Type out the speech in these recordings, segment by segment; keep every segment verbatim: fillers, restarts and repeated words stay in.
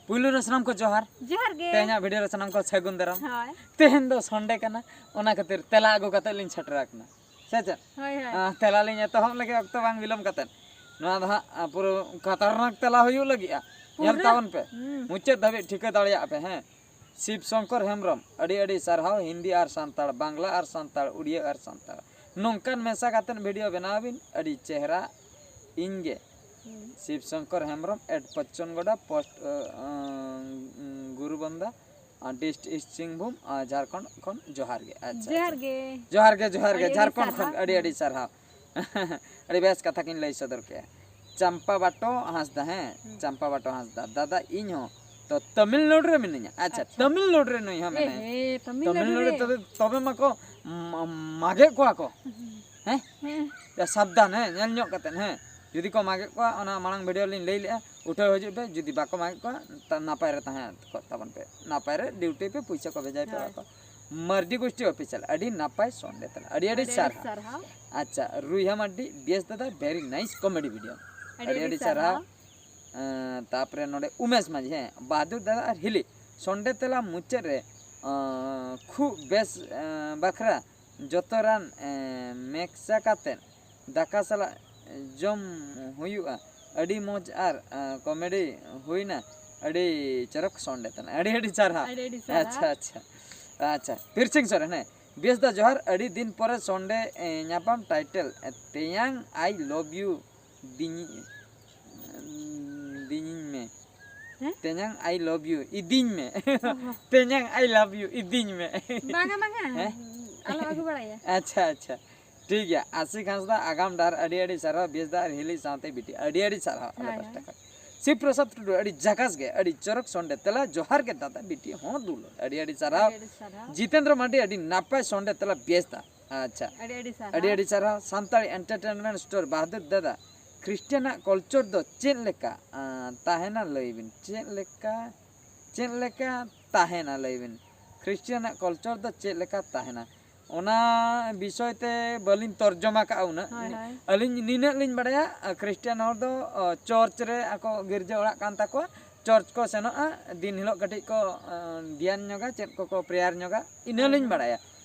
ᱯᱩᱭᱞᱩ ᱨᱮ ᱥᱟᱱᱟᱢ ᱠᱚ ᱡᱚᱦᱟᱨ᱾ ᱡᱚᱦᱟᱨ ᱜᱮ᱾ ᱛᱮᱦᱮᱧᱟᱜ ᱵᱷᱤᱰᱤᱭᱳ ᱨᱮ ᱥᱟᱱᱟᱢ ᱠᱚ ᱥᱟᱹᱜᱩᱱ ᱫᱟᱨᱟᱢ᱾ ᱦᱳᱭ᱾ ᱛᱮᱦᱮᱧ ᱫᱚ ᱥᱚᱱᱰᱮ ᱠᱟᱱᱟ, ᱚᱱᱟ ᱠᱷᱟᱹᱛᱤᱨ ᱛᱮᱞᱟ ᱟᱹᱜᱩ ᱠᱟᱛᱮ ᱞᱤᱧ ᱥᱮᱴᱮᱨ ᱟᱠᱟᱱᱟ, ᱥᱮ ᱪᱮᱫ? ᱦᱳᱭ ᱦᱳᱭ᱾ ᱟᱸ, ᱛᱮᱞᱟ ᱞᱤᱧ ᱮᱛᱚᱦᱚᱵ ᱞᱟᱹᱜᱤᱫ ᱚᱠᱛᱚ ᱵᱟᱝ ᱵᱤᱞᱚᱢ ᱠᱟᱛᱮ, ᱱᱚᱣᱟ ᱫᱚ ᱦᱟᱸᱜ, ᱟᱸ, ᱯᱩᱨᱟᱹ ᱠᱷᱟᱛᱟᱨᱱᱟᱠ ᱛᱮᱞᱟ ᱦᱩᱭᱩᱜ ᱞᱟᱹᱜᱤᱫᱼᱟ᱾ ᱧᱮᱞ ᱯᱩᱨᱟᱹ? ᱛᱟᱵᱚᱱ ᱯᱮ, ᱦᱩᱸ᱾ ᱢᱩᱪᱟᱹᱫ ᱫᱷᱟᱹᱵᱤᱡ ᱴᱷᱤᱠᱟᱹ ᱫᱟᱲᱮᱭᱟᱜ ᱯᱮ᱾ ᱦᱮᱸ, ᱥᱤᱵ ᱥᱚᱝᱠᱚᱨ ᱦᱮᱢᱵᱨᱚᱢ, ᱟᱹᱰᱤ ᱟᱹᱰᱤ ᱥᱟᱨᱦᱟᱣ᱾ ᱦᱤᱱᱫᱤ ᱟᱨ ᱥᱟᱱᱛᱟᱲ, ᱵᱟᱝᱞᱟ ᱟᱨ ᱥᱟᱱᱛᱟᱲ, ᱩᱲᱤᱭᱟᱹ ᱟᱨ ᱥᱟᱱᱛᱟᱲ, ᱱᱚᱝᱠᱟᱱ ᱢᱮᱥᱟ ᱠᱟᱛᱮ ᱵᱷᱤᱰᱤᱭᱳ ᱵᱮᱱᱟᱣ ᱵᱤᱱ, ᱟᱹᱰᱤ ᱪᱮᱦᱨᱟ᱾ ᱤᱧ ᱜᱮ ᱦᱩᱸ᱾ ᱥᱤᱵ ᱥᱚᱝᱠᱚᱨ ᱦᱮᱢᱵᱨᱚᱢ ᱮᱴ ᱯᱚᱪᱪᱚᱱ ᱜᱚᱰᱟ ᱯᱳᱥᱴ, ᱟᱹ, ᱟᱹ, ᱜᱩᱨᱩᱵᱟᱱᱫᱟ, ᱟᱨ ᱰᱤᱥᱴ ᱤᱥᱴ ᱥᱤᱝᱵᱷᱩᱢ, ᱟᱨ ᱡᱷᱟᱲᱠᱷᱚᱸᱰ ᱠᱷᱚᱱ ᱡᱚᱦᱟᱨ ᱜᱮ᱾ ᱟᱪᱪᱷᱟ, ᱡᱚᱦᱟᱨ ᱟᱪᱪᱷᱟ᱾ ᱜᱮ᱾ ᱡᱚᱦᱟᱨ ᱜᱮ, ᱡᱚᱦᱟᱨ ᱜᱮ᱾ ᱟᱹᱰᱤ ᱟᱹᱰᱤ ᱡᱷᱟᱲᱠᱷᱚᱸᱰ ᱠᱷᱚᱱ ᱥᱟᱨᱦᱟᱣ᱾ ᱟᱹᱰᱤ ᱟᱹᱰᱤ ᱥᱟᱨᱦᱟᱣ᱾ ᱟᱹᱰᱤ ᱵᱮᱥ ᱠᱟᱛᱷᱟ ᱠᱤᱱ ᱞᱟᱹᱭ ᱥᱚᱫᱚᱨ ᱠᱮᱜᱼᱟ᱾ ᱪᱟᱢᱯᱟ ᱵᱟᱴᱚ ᱦᱟᱸᱥᱫᱟ, ᱦᱮᱸ, ᱦᱩᱸ᱾ ᱪᱟᱢᱯᱟ ᱵᱟᱴᱚ ᱦᱟᱸᱥᱫᱟ, ᱫᱟᱫᱟ ᱤᱧ ᱦᱚᱸ ᱛᱚ ᱛᱟᱢᱤᱞᱱᱟᱲᱩ ᱨᱮ ᱢᱤᱱᱟᱹᱧᱟ᱾ ᱟᱪᱪᱷᱟ, ᱟᱪᱪᱷᱟ᱾ ᱛᱟᱢᱤᱞᱱᱟᱲᱩ ᱨᱮ ᱱᱩᱭ ᱦᱚᱸ ᱮ ᱢᱮᱱᱟᱭᱟ᱾ ᱦᱮ, ᱛᱟᱢᱤᱞᱱᱟᱲᱩ ᱛᱟᱢᱤᱞᱱᱟᱲᱩ ᱨᱮ᱾ ᱨᱮ ᱛᱚᱵᱮ, ᱛᱚᱵᱮ ᱢᱟᱠᱚ ᱢᱟ-, ᱢᱟᱜᱮᱫ ᱠᱚᱣᱟ ᱠᱚ᱾ ᱦᱮᱸ? ᱦᱮᱸ᱾ ᱭᱟ, ᱥᱟᱵᱫᱷᱟᱱ, ᱦᱮᱸ, ᱧᱮᱞ ᱧᱚᱜ ᱠᱟᱛᱮᱫ, ᱦᱮᱸ᱾ ᱡᱩᱫᱤ ᱠᱚ ᱢᱟᱜᱮᱫ ᱠᱚᱣᱟ, ᱚᱱᱟ ᱢᱟᱲᱟᱝ ᱵᱷᱤᱰᱤᱭᱳ ᱞᱤᱧ ᱞᱟᱹᱭ ᱞᱮᱜᱼᱟ, ᱩᱴᱷᱟᱹᱣ ᱦᱤᱡᱩᱜ ᱯᱮ᱾ ᱡᱩᱫᱤ ᱵᱟᱠᱚ ᱢᱟᱜᱮᱫ ᱠᱚᱣᱟ, ᱛᱟ-, ᱱᱟᱯᱟᱭ ᱨᱮ ᱛᱟᱦᱮᱸ ᱠᱚᱜ ᱛᱟᱵᱚᱱ ᱯᱮ᱾ ᱱᱟᱯᱟᱭ ᱨᱮ ᱰᱤᱭᱩᱴᱤ ᱯᱮ, ᱯᱩᱭᱥᱟᱹ ᱠᱚ ᱵᱷᱮᱡᱟᱭ ᱯᱮ ᱦᱳᱭ᱾ ᱚᱲᱟᱜ ᱠᱚ᱾ ᱢᱟᱨᱰᱤ ᱜᱳᱥᱴᱤ ᱚᱯᱷᱤᱥᱤᱭᱟᱞ, ᱟᱹᱰᱤ ᱱᱟᱯᱟᱭ ᱥᱚᱱᱰᱮ ᱛᱟᱦᱮᱱᱟ᱾ ᱟᱹᱰᱤ ᱟᱹᱰᱤ ᱟᱹᱰᱤ ᱟᱹᱰᱤ ᱥᱟᱨᱦᱟᱣ᱾ ᱥᱟᱨᱦᱟᱣ᱾ ᱟᱪᱪᱷᱟ, ᱨᱩᱭᱦᱟ ᱢᱟᱨᱰᱤ, ᱵᱮᱥ ᱫᱟᱫᱟ, very nice comedy video᱾ ᱟᱹᱰᱤ ᱟᱹᱰᱤ ᱥᱟᱨᱦᱟᱣ᱾ ᱮᱸ, ᱛᱟᱯᱚᱨᱮ ᱱᱚᱰᱮ ᱩᱢᱮᱥ ᱢᱟᱹᱡᱷᱤ, ᱦᱮᱸ, ᱵᱟᱦᱟᱫᱩᱨ ᱫᱟᱫᱟ ᱟᱨ ᱦᱤᱞᱤ, ᱥᱚᱱᱰᱮ ᱛᱮᱞᱟ ᱢᱩᱪᱟᱹᱫ ᱨᱮ, ᱟᱸ, ᱠᱷᱩᱵ ᱵᱮᱥ, ᱟᱸ, ᱵᱟᱠᱷᱨᱟ ᱡᱚᱛᱚ ᱨᱟᱱ, ᱮᱸ, ᱢᱮᱠᱥᱟ ᱠᱟᱛᱮ ᱫᱟᱠᱟ ᱥᱟᱞᱟᱜ ᱡᱚᱢ ᱦᱩᱭᱩᱜᱼᱟ᱾ ᱟᱹᱰᱤ ᱢᱚᱡᱽ ᱟᱨ, ᱟᱸ, ᱠᱚᱢᱮᱰᱤ ᱦᱩᱭᱱᱟ, ᱟᱹᱰᱤ ᱪᱚᱨᱚᱠ ᱥᱚᱱᱰᱮ ᱛᱟᱦᱮᱱᱟ᱾ ᱟᱹᱰᱤ ᱟᱹᱰᱤ ᱪᱟᱨᱦᱟᱣ᱾ ᱟᱹᱰᱤ ᱟᱹᱰᱤ ᱥᱟᱨᱦᱟᱣ᱾ ᱟᱪᱪᱷᱟ, ᱟᱪᱪᱷᱟ, ᱟᱪᱪᱷᱟ, ᱯᱤᱨᱥᱤᱝ ᱥᱚᱨᱮᱱ, ᱦᱮᱸ, ᱵᱮᱥ ᱫᱟ ᱡᱚᱦᱟᱨ, ᱟᱹᱰᱤ ᱫᱤᱱ ᱯᱚᱨᱮ ᱥᱚᱱᱰᱮ, ᱮᱸ, ᱧᱟᱯᱟᱢ᱾ ᱴᱟᱭᱴᱮᱞ, ᱮᱸ, ᱛᱮᱭᱟᱝ I love you ᱫᱤᱧ, ᱫᱤᱧᱤᱧ ᱢᱮ᱾ ᱦᱮᱸ? ᱛᱮᱧᱟᱝ I love you ᱤᱫᱤᱧ ᱢᱮ᱾ ᱚ᱾ ᱛᱮᱧᱟᱝ I love you ᱤᱫᱤᱧ ᱢᱮ᱾ ᱵᱟᱝᱟ, ᱵᱟᱝᱟ᱾ ᱦᱮᱸ? ᱟᱞᱚᱢ ᱟᱹᱜᱩ ᱵᱟᱲᱟᱭᱟ᱾ ᱟᱪᱪᱷᱟ, ᱟᱪᱪᱷᱟ, ᱴᱷᱤᱠ ᱜᱮᱭᱟ᱾ ᱟᱥᱤᱠ ᱦᱟᱸᱥᱫᱟ, ᱟᱜᱟᱢ ᱰᱟᱦᱟᱨ, ᱟᱹᱰᱤ ᱟᱹᱰᱤ ᱥᱟᱨᱦᱟᱣ᱾ ᱵᱮᱥ ᱫᱟ ᱟᱨ ᱦᱤᱞᱤ ᱥᱟᱶᱛᱮ ᱵᱤᱴᱤ, ᱟᱹᱰᱤ ᱟᱹᱰᱤ ᱥᱟᱨᱦᱟᱣ ᱟᱞᱮ ᱦᱳᱭ, ᱯᱟᱥᱴᱟ ᱦᱳᱭ᱾ ᱠᱷᱚᱱ᱾ ᱥᱤᱵ ᱯᱨᱚᱥᱟᱫᱽ ᱴᱩᱰᱩ, ᱟᱹᱰᱤ ᱡᱟᱠᱟᱥ ᱜᱮ, ᱟᱹᱰᱤ ᱪᱚᱨᱚᱠ ᱥᱚᱱᱰᱮ ᱛᱮᱞᱟ᱾ ᱡᱚᱦᱟᱨ ᱜᱮ ᱫᱟᱫᱟ, ᱵᱤᱴᱤ ᱦᱚᱸ ᱫᱩᱞᱟᱹᱲ᱾ ᱟᱹᱰᱤ ᱟᱹᱰᱤ ᱥᱟᱨᱦᱟᱣ᱾ ᱟᱹᱰᱤ ᱟᱹᱰᱤ ᱥᱟᱨᱦᱟᱣ᱾ ᱡᱤᱛᱮᱱᱫᱨᱚ ᱢᱟᱨᱰᱤ, ᱟᱹᱰᱤ ᱱᱟᱯᱟᱭ ᱥᱚᱱᱰᱮ ᱛᱮᱞᱟ, ᱵᱮᱥ ᱫᱟ᱾ ᱟᱪᱪᱷᱟ, ᱟᱹᱰᱤ ᱟᱹᱰᱤ ᱥᱟᱨᱦᱟᱣ᱾ ᱟᱹᱰᱤ ᱟᱹᱰᱤ ᱥᱟᱨᱦᱟᱣ᱾ ᱥᱟᱱᱛᱟᱲᱤ ᱮᱱᱴᱟᱨᱴᱮᱱᱢᱮᱱᱴ ᱥᱴᱳᱨ ᱵᱟᱦᱟᱫᱩᱨ ᱫᱟᱫᱟ, ᱠᱷᱨᱤᱥᱴᱤᱭᱟᱱᱟᱜ ᱠᱚᱞᱪᱚᱨ ᱫᱚ ᱪᱮᱫ ᱞᱮᱠᱟ, ᱟᱸ, ᱛᱟᱦᱮᱱᱟ ᱞᱟᱹᱭ ᱵᱤᱱ? ᱪᱮᱫ ᱞᱮᱠᱟ, ᱪᱮᱫ ᱞᱮᱠᱟ ᱛᱟᱦᱮᱱᱟ ᱞᱟᱹᱭ ᱵᱤᱱ? ᱠᱷᱨᱤᱥᱴᱤᱭᱟᱱᱟᱜ ᱠᱚᱞᱪᱚᱨ ᱫᱚ ᱪᱮᱫ ᱞᱮᱠᱟ ᱛᱟᱦᱮᱱᱟ? ᱚᱱᱟ ᱵᱤᱥᱚᱭ ᱛᱮ ᱵᱟᱹᱞᱤᱧ ᱛᱚᱨᱡᱚᱢᱟ ᱠᱟᱜᱼᱟ ᱩᱱᱟᱹᱜ᱾ ᱦᱳᱭ, ᱦᱳᱭ᱾ ᱟᱹᱞᱤᱧ ᱱᱤᱱᱟᱹᱜ ᱞᱤᱧ ᱵᱟᱲᱟᱭᱟ, ᱟᱸ, ᱠᱷᱨᱤᱥᱴᱤᱭᱟᱱ ᱦᱚᱲ ᱫᱚ, ᱚ, ᱪᱚᱨᱪ ᱨᱮ ᱟᱠᱚ ᱜᱤᱨᱡᱟᱹ ᱚᱲᱟᱜ ᱠᱟᱱ ᱛᱟᱠᱚᱣᱟ, ᱪᱟᱨᱪ ᱠᱚ ᱥᱮᱱᱚᱜᱼᱟ, ᱫᱤᱱ ᱦᱤᱞᱳᱜ ᱠᱟᱹᱴᱤᱡ ᱠᱚ ᱟᱸ, ᱫᱷᱮᱭᱟᱱ ᱧᱚᱜᱟ, ᱪᱮᱫ ᱠᱚᱠᱚ ᱯᱨᱮᱭᱟᱨ ᱧᱚᱜᱟ, ᱤᱱᱟᱹ ᱞᱤᱧ ᱵᱟᱲᱟᱭᱟ᱾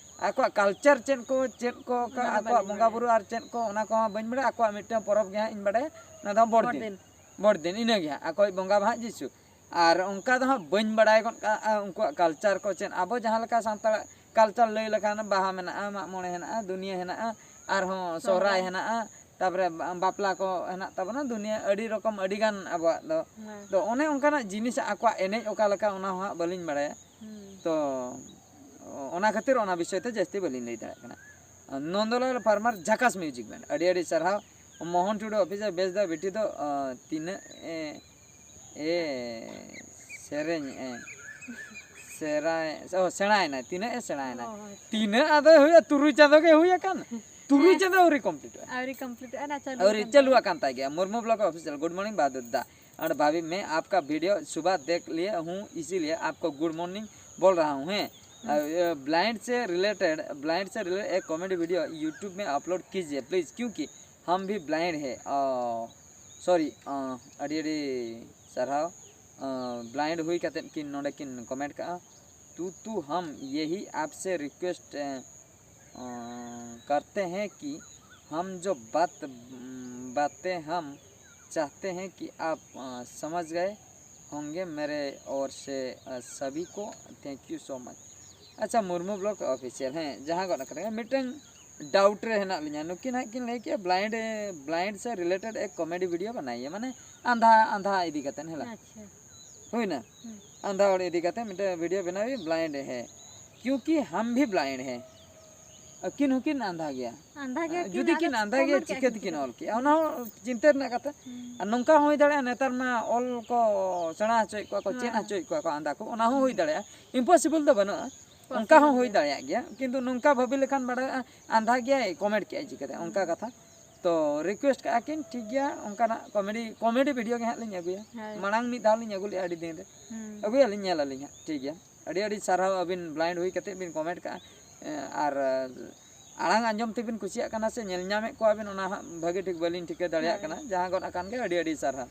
ᱟᱠᱚᱣᱟᱜ ᱠᱟᱞᱪᱟᱨ ᱪᱮᱫ ᱠᱚ, ᱪᱮᱫ ᱠᱚ ᱚᱱᱟ ᱫᱚ ᱟᱠᱚᱣᱟᱜ ᱵᱟᱹᱞᱤᱧ ᱵᱚᱸᱜᱟ ᱵᱟᱲᱟᱭᱟ᱾ ᱵᱩᱨᱩ ᱟᱨ ᱪᱮᱫ ᱠᱚ, ᱚᱱᱟ ᱠᱚᱦᱚᱸ ᱵᱟᱹᱧ ᱵᱟᱲᱟᱭᱟ᱾ ᱟᱠᱚᱣᱟᱜ ᱢᱤᱫᱴᱟᱝ ᱯᱚᱨᱚᱵᱽ ᱜᱮ ᱦᱟᱸᱜ ᱤᱧ ᱵᱟᱲᱟᱭᱟ, ᱚᱱᱟ ᱫᱚ ᱵᱚᱲ ᱵᱚᱲ ᱫᱤᱱ᱾ ᱫᱤᱱ᱾ ᱵᱚᱲ ᱫᱤᱱ, ᱤᱱᱟᱹ ᱜᱮ ᱦᱟᱸᱜ ᱟᱠᱚᱭᱤᱡ ᱵᱚᱸᱜᱟ ᱢᱟᱦᱟ ᱡᱤᱥᱩ᱾ ᱟᱨ ᱚᱱᱠᱟ ᱫᱚ ᱦᱟᱸᱜ ᱵᱟᱹᱧ ᱵᱟᱲᱟᱭ ᱜᱚᱫ ᱠᱟᱜᱼᱟ ᱩᱱᱠᱩᱣᱟᱜ ᱠᱟᱞᱪᱟᱨ ᱠᱚ ᱪᱮᱫ᱾ ᱟᱵᱚ ᱡᱟᱦᱟᱸ ᱞᱮᱠᱟ ᱥᱟᱱᱛᱟᱲᱟᱜ ᱠᱟᱞᱪᱟᱨ ᱞᱟᱹᱭ ᱞᱮᱠᱷᱟᱱ ᱵᱟᱦᱟ ᱢᱮᱱᱟᱜᱼᱟ, ᱢᱟᱜ ᱢᱚᱬᱮ ᱦᱮᱱᱟᱜᱼᱟ, ᱫᱩᱱᱤᱭᱟᱹ ᱦᱮᱱᱟᱜᱼᱟ, ᱟᱨᱦᱚᱸ ᱥᱚᱦᱨᱟᱭ ᱥᱚᱦᱨᱟᱭ᱾ ᱦᱮᱱᱟᱜᱼᱟ, ᱛᱟᱯᱚᱨᱮ ᱵᱟ- ᱵᱟᱯᱞᱟ ᱠᱚ ᱦᱮᱱᱟᱜ ᱛᱟᱵᱚᱱᱟ, ᱫᱩᱱᱤᱭᱟᱹ ᱟᱹᱰᱤ ᱨᱚᱠᱚᱢ ᱟᱹᱰᱤ ᱜᱟᱱ ᱟᱵᱚᱣᱟᱜ ᱫᱚ᱾ ᱦᱮᱸ᱾ ᱛᱚ ᱚᱱᱮ ᱚᱱᱠᱟᱱᱟᱜ ᱡᱤᱱᱤᱥ ᱟᱠᱚᱣᱟᱜ ᱮᱱᱮᱡ ᱚᱠᱟ ᱞᱮᱠᱟ ᱚᱱᱟ ᱦᱚᱸ ᱦᱟᱸᱜ ᱵᱟᱹᱞᱤᱧ ᱵᱟᱲᱟᱭᱟ᱾ ᱦᱩᱸ᱾ ᱛᱚ ᱚᱱᱟ ᱠᱷᱟᱹᱛᱤᱨ ᱚᱱᱟ ᱵᱤᱥᱚᱭ ᱛᱮ ᱡᱟᱹᱥᱛᱤ ᱵᱟᱹᱞᱤᱧ ᱞᱟᱹᱭ ᱫᱟᱲᱮᱭᱟᱜ ᱠᱟᱱᱟ᱾ ᱱᱚᱱᱫᱚᱞᱟᱞ ᱯᱟᱨᱢᱟᱨ ᱡᱷᱟᱠᱟᱥ ᱢᱤᱭᱩᱡᱤᱠ ᱵᱮᱱᱰ, ᱟᱹᱰᱤ ᱟᱹᱰᱤ ᱥᱟᱨᱦᱟᱣ᱾ ᱢᱳᱦᱚᱱ ᱴᱩᱰᱩ ᱚᱯᱷᱤᱥᱤᱭᱟᱞ ᱵᱮᱥ ᱫᱟ ᱵᱤᱴᱤ ᱫᱚ ᱟᱸ, ᱛᱤᱱᱟᱹᱜ ᱮ ᱮ ᱥᱮᱨᱮᱧ ᱮ ᱥᱮᱬᱟᱭ ᱚ ᱥᱮᱬᱟᱭᱮᱱᱟᱭ, ᱛᱤᱱᱟᱹᱜ ᱮ ᱥᱮᱬᱟᱭᱮᱱᱟ? ᱚ, ᱟᱪᱪᱷᱟ᱾ ᱛᱤᱱᱟᱹᱜ ᱟᱫᱚ ᱦᱩᱭᱩᱜᱼᱟ, ᱛᱩᱨᱩᱭ ᱪᱟᱸᱫᱚ ᱜᱮ ᱦᱩᱭ ᱟᱠᱟᱱ᱾ ᱛᱩᱨᱩᱭ ᱦᱮᱸ᱾ ᱪᱟᱸᱫᱚ ᱟᱹᱣᱨᱤ ᱠᱚᱢᱯᱞᱤᱴᱚᱜᱼᱟ᱾ ᱟᱹᱣᱨᱤ ᱠᱚᱢᱯᱞᱤᱴᱚᱜᱼᱟ, ᱚᱱᱟ ᱪᱟᱹᱞᱩ ᱟᱹᱣᱨᱤ ᱟᱠᱟᱱ ᱪᱟᱹᱞᱩ ᱛᱟᱭᱟ᱾ ᱟᱠᱟᱱ ᱛᱟᱭ ᱜᱮᱭᱟ᱾ Murmu block official, good morning ᱵᱟᱫᱩᱫ ᱫᱟ᱾ और भाभी, मैं आपका वीडियो सुबह देख लिए हूँ, इसीलिए आपको गुड मॉर्निंग बोल रहा हूँ, हैं? हम्म। अ, ब्लाइंड से रिलेटेड, ब्लाइंड से रिलेटेड एक कॉमेडी वीडियो यूट्यूब में अपलोड कीजिए प्लीज, क्योंकि हम भी ब्लाइंड है। अ, सॉरी, अ, ᱟᱹᱰᱤ ᱟᱹᱰᱤ ᱥᱟᱨᱦᱟᱣ᱾ ᱵᱞᱟᱭᱤᱱᱰ ᱦᱩᱭ ᱠᱟᱛᱮᱫ ᱠᱤᱱ ᱱᱚᱰᱮ ᱠᱤᱱ ᱠᱚᱢᱮᱱᱴ ᱠᱟᱜᱼᱟ, ᱛᱩ ᱛᱩ ᱦᱟᱢ ᱭᱮᱦᱤ ᱟᱯᱥᱮ ᱨᱤᱠᱩᱭᱮᱥᱴ ᱠᱟᱨᱛᱮ ᱦᱮᱸ ᱠᱤ ᱦᱟᱢ ᱡᱚ ᱵᱟᱛ ᱵᱟᱛᱮ ᱦᱟᱢ ᱪᱟᱦᱛᱮ ᱦᱮᱸ ᱠᱤ ᱟᱯ ᱥᱚᱢᱡᱽ ᱜᱟᱭ ᱦᱚᱝᱜᱮ ᱢᱮᱨᱮ ᱳᱨ ᱥᱮ ᱥᱟᱵᱤ ᱠᱚ ᱛᱷᱮᱝᱠ ᱭᱩ ᱥᱳ ᱢᱟᱪ᱾ ᱟᱪᱪᱷᱟ, ᱢᱩᱨᱢᱩ ᱵᱞᱚᱜ ᱚᱯᱷᱤᱥᱤᱭᱟᱞ, ᱦᱮᱸ, ᱡᱟᱦᱟᱸ ᱜᱚᱫ ᱟᱠᱟᱱᱟ ᱢᱤᱫᱴᱟᱝ ᱰᱟᱣᱩᱴ ᱨᱮ ᱦᱮᱱᱟᱜ ᱞᱤᱧᱟ᱾ ᱱᱩᱠᱤᱱ ᱦᱟᱸᱜ ᱠᱤᱱ ᱞᱟᱹᱭ ᱠᱮᱜᱼᱟ ᱵᱞᱟᱭᱤᱱᱰ, ᱵᱞᱟᱭᱤᱱᱰ ᱥᱮ ᱨᱤᱞᱮᱴᱮᱰ ᱮᱠ ᱠᱚᱢᱮᱰᱤ ᱵᱷᱤᱰᱤᱭᱳ ᱵᱟᱱᱟᱭᱤᱭᱮ, ᱢᱟᱱᱮ ᱟᱸᱫᱷᱟ ᱟᱸᱫᱷᱟ ᱤᱫᱤ ᱠᱟᱛᱮ ᱦᱮᱸ ᱞᱟ᱾ ᱟᱪᱪᱷᱟ᱾ ᱦᱩᱭᱱᱟ? ᱦᱩᱸ᱾ ᱟᱸᱫᱷᱟ ᱦᱚᱲ ᱤᱫᱤ ᱠᱟᱛᱮ ᱢᱤᱫᱴᱮᱱ ᱵᱷᱤᱰᱤᱭᱳ ᱵᱮᱱᱟᱣ ᱦᱩᱭᱩᱜ, ᱵᱞᱟᱭᱤᱱᱰ ᱦᱮ ᱠᱤᱭᱩᱸᱠᱤ ᱦᱟᱢ ᱵᱷᱤ ᱵᱞᱟᱭᱤᱱᱰ ᱦᱮ᱾ ᱟᱹᱠᱤᱱ ᱦᱚᱸᱠᱤᱱ ᱟᱸᱫᱷᱟ ᱜᱮᱭᱟ᱾ ᱟᱸᱫᱷᱟ ᱜᱮᱭᱟ ᱠᱤᱱ, ᱡᱩᱫᱤ ᱟᱫᱚ ᱠᱤᱱ ᱟᱸᱫᱷᱟ ᱜᱮᱭᱟ, ᱠᱚᱢᱮᱱᱴ ᱠᱮᱜᱼᱟ ᱪᱤᱠᱟᱹ ᱠᱤᱱ ᱛᱮᱠᱤᱱ ᱪᱤᱠᱟᱹᱛᱮ? ᱚᱞ ᱠᱮᱜᱼᱟ? ᱚᱱᱟ ᱦᱚᱸ ᱪᱤᱱᱛᱟᱹ ᱨᱮᱱᱟᱜ ᱠᱟᱛᱷᱟ᱾ ᱦᱩᱸ᱾ ᱟᱨ ᱱᱚᱝᱠᱟ ᱦᱚᱸ ᱦᱩᱭ ᱫᱟᱲᱮᱭᱟᱜᱼᱟ, ᱱᱮᱛᱟᱨ ᱢᱟ ᱚᱞ ᱠᱚ ᱥᱮᱬᱟ ᱦᱚᱪᱚᱭᱮᱫ ᱠᱚᱣᱟ ᱠᱚ, ᱪᱮᱫ ᱦᱮᱸ᱾ ᱦᱚᱪᱚᱭᱮᱫ ᱠᱚᱣᱟ ᱠᱚ ᱟᱸᱫᱷᱟ ᱠᱚ, ᱚᱱᱟ ᱦᱚᱸ ᱦᱩᱭ ᱫᱟᱲᱮᱭᱟᱜᱼᱟ᱾ ᱤᱢᱯᱚᱥᱤᱵᱚᱞ ᱫᱚ ᱵᱟᱹᱱᱩᱜᱼᱟ᱾ ᱚᱱᱠᱟ ᱦᱚᱸ ᱯᱚᱥᱤᱵᱚᱞ ᱦᱩᱭ ᱜᱮᱭᱟ᱾ ᱫᱟᱲᱮᱭᱟᱜ ᱜᱮᱭᱟ, ᱠᱤᱱᱛᱩ ᱱᱚᱝᱠᱟ ᱵᱷᱟᱹᱵᱤ ᱞᱮᱠᱷᱟᱱ ᱵᱟᱲᱟᱭᱚᱜᱼᱟ, ᱟᱸᱫᱷᱟ ᱜᱮᱭᱟᱭ, ᱠᱚᱢᱮᱱᱴ ᱠᱮᱜᱼᱟᱭ ᱪᱤᱠᱟᱹᱛᱮ? ᱚᱱᱠᱟ ᱦᱩᱸ᱾ ᱠᱟᱛᱷᱟ᱾ ᱛᱚ ᱨᱤᱠᱩᱭᱮᱥᱴ ᱠᱟᱜᱼᱟ ᱠᱤᱱ, ᱴᱷᱤᱠ ᱜᱮᱭᱟ, ᱚᱱᱠᱟᱱᱟᱜ ᱠᱚᱢᱮᱰᱤ, ᱠᱚᱢᱮᱰᱤ ᱵᱷᱤᱰᱤᱭᱳ ᱜᱮ ᱦᱟᱸᱜ ᱞᱤᱧ ᱟᱹᱜᱩᱭᱟ᱾ ᱦᱳᱭ᱾ ᱢᱟᱲᱟᱝ ᱢᱤᱫ ᱫᱷᱟᱣ ᱞᱤᱧ ᱟᱹᱜᱩ ᱞᱮᱜᱼᱟ ᱟᱹᱰᱤ ᱫᱤᱱ ᱨᱮ᱾ ᱦᱩᱸ᱾ ᱟᱹᱜᱩᱭᱟᱞᱤᱧ, ᱧᱮᱞ ᱟᱹᱞᱤᱧ ᱦᱟᱸᱜ, ᱴᱷᱤᱠ ᱜᱮᱭᱟ᱾ ᱟᱹᱰᱤ ᱟᱹᱰᱤ ᱥᱟᱨᱦᱟᱣ, ᱟᱹᱵᱤᱱ ᱵᱞᱟᱭᱤᱱᱰ ᱦᱩᱭ ᱠᱟᱛᱮᱫ ᱵᱤᱱ ᱠᱚᱢᱮᱱᱴ ᱠᱟᱜᱼᱟ᱾ ᱮᱸ, ᱟᱨ ᱟᱲᱟᱝ ᱟᱸᱡᱚᱢ ᱛᱮᱵᱤᱱ ᱠᱩᱥᱤᱭᱟᱜ ᱠᱟᱱᱟ ᱥᱮ ᱧᱮᱞ ᱧᱟᱢᱮᱫ ᱠᱚᱣᱟ ᱵᱤᱱ, ᱚᱱᱟ ᱦᱟᱸᱜ ᱵᱷᱟᱹᱜᱤ ᱴᱷᱤᱠ ᱵᱟᱹᱞᱤᱧ ᱴᱷᱤᱠᱟᱹ ᱫᱟᱲᱮᱭᱟᱜ ᱦᱳᱭ᱾ ᱠᱟᱱᱟ᱾ ᱡᱟᱦᱟᱸ ᱜᱚᱫ ᱟᱠᱟᱱ ᱜᱮ, ᱟᱹᱰᱤ ᱟᱹᱰᱤ ᱥᱟᱨᱦᱟᱣ᱾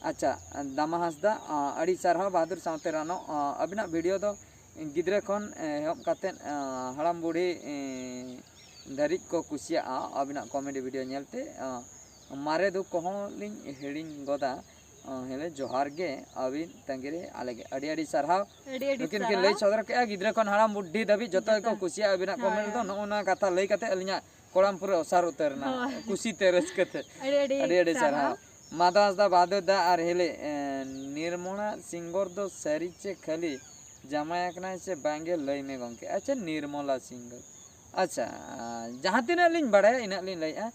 ᱟᱪᱪᱷᱟ, ᱫᱟᱢᱟ ᱦᱟᱸᱥᱫᱟ, ᱟᱸ, ᱟᱹᱰᱤ ᱥᱟᱨᱦᱟᱣ ᱵᱟᱦᱟᱫᱩᱨ ᱥᱟᱶᱛᱮ ᱨᱟᱱᱚ᱾ ᱟᱸ, ᱟᱹᱵᱤᱱᱟᱜ ᱵᱷᱤᱰᱤᱭᱳ ᱫᱚ ᱜᱤᱫᱽᱨᱟᱹ ᱠᱷᱚᱱ, ᱮᱸ, ᱮᱦᱚᱵ ᱠᱟᱛᱮᱫ, ᱟᱸ, ᱦᱟᱲᱟᱢ ᱵᱩᱲᱦᱤ, ᱮᱸ, ᱫᱷᱟᱹᱨᱤᱡ ᱠᱚ ᱠᱩᱥᱤᱭᱟᱜᱼᱟ ᱟᱹᱵᱤᱱᱟᱜ ᱠᱚᱢᱮᱰᱤ ᱵᱷᱤᱰᱤᱭᱳ ᱧᱮᱞᱛᱮ᱾ ᱟᱸ, ᱢᱟᱨᱮ ᱫᱩᱠ ᱠᱚᱦᱚᱸ ᱞᱤᱧ ᱦᱤᱲᱤᱧ ᱜᱚᱫᱟ᱾ ᱟᱸ, ᱦᱮᱞᱳ, ᱡᱚᱦᱟᱨ ᱜᱮ, ᱟᱹᱵᱤᱱ ᱛᱟᱺᱜᱤᱨᱮ ᱟᱞᱮ ᱜᱮ᱾ ᱟᱹᱰᱤ ᱟᱹᱰᱤ ᱥᱟᱨᱦᱟᱣ᱾ ᱟᱹᱰᱤ ᱟᱹᱰᱤ ᱱᱩᱠᱤᱱ ᱠᱤᱱ ᱥᱟᱨᱦᱟᱣ᱾ ᱞᱟᱹᱭ ᱥᱚᱫᱚᱨ ᱠᱮᱜᱼᱟ, ᱜᱤᱫᱽᱨᱟᱹ ᱠᱷᱚᱱ ᱦᱟᱲᱟᱢ ᱵᱩᱰᱷᱤ ᱫᱷᱟᱹᱵᱤᱡ ᱡᱚᱛᱚ ᱜᱮᱠᱚ ᱡᱚᱛᱚ᱾ ᱠᱩᱥᱤᱭᱟᱜᱼᱟ ᱟᱹᱵᱤᱱᱟᱜ ᱦᱳᱭ, ᱠᱚᱢᱮᱱᱴ ᱫᱚ᱾ ᱦᱳᱭ᱾ ᱱᱚᱜᱼᱚ ᱱᱚᱣᱟ ᱠᱟᱛᱷᱟ ᱞᱟᱹᱭ ᱠᱟᱛᱮ ᱟᱹᱞᱤᱧᱟᱜ ᱠᱚᱲᱟᱢ ᱯᱩᱨᱟᱹ ᱚᱥᱟᱨ ᱩᱛᱟᱹᱨ ᱮᱱᱟ᱾ ᱦᱳᱭ᱾ ᱠᱩᱥᱤ ᱛᱮ ᱨᱟᱹᱥᱠᱟᱹ ᱛᱮ᱾ ᱟᱹᱰᱤ ᱟᱹᱰᱤ ᱟᱹᱰᱤ ᱟᱹᱰᱤ ᱥᱟᱨᱦᱟᱣ᱾ ᱥᱟᱨᱦᱟᱣ᱾ ᱢᱟᱫᱚ ᱦᱟᱸᱥᱫᱟ, ᱵᱟᱫᱚ ᱫᱟ ᱟᱨ ᱦᱮᱞᱮ, ᱮ, ᱱᱤᱨᱢᱚᱞᱟ ᱥᱤᱝᱜᱚᱨ ᱫᱚ ᱥᱟᱹᱨᱤ ᱪᱮ ᱠᱷᱟᱹᱞᱤ ᱡᱟᱶᱟᱭ ᱟᱠᱟᱱᱟᱭ ᱥᱮ ᱵᱟᱝᱜᱮ ᱞᱟᱹᱭ ᱢᱮ ᱜᱚᱢᱠᱮ᱾ ᱟᱪᱪᱷᱟ, ᱱᱤᱨᱢᱚᱞᱟ ᱥᱤᱝᱜᱚᱨ᱾ ᱟᱪᱪᱷᱟ, ᱡᱟᱦᱟᱸ ᱛᱤᱱᱟᱹᱜ ᱞᱤᱧ ᱵᱟᱲᱟᱭᱟ ᱤᱱᱟᱹᱜ ᱞᱤᱧ ᱞᱟᱹᱭᱮᱜᱼᱟ᱾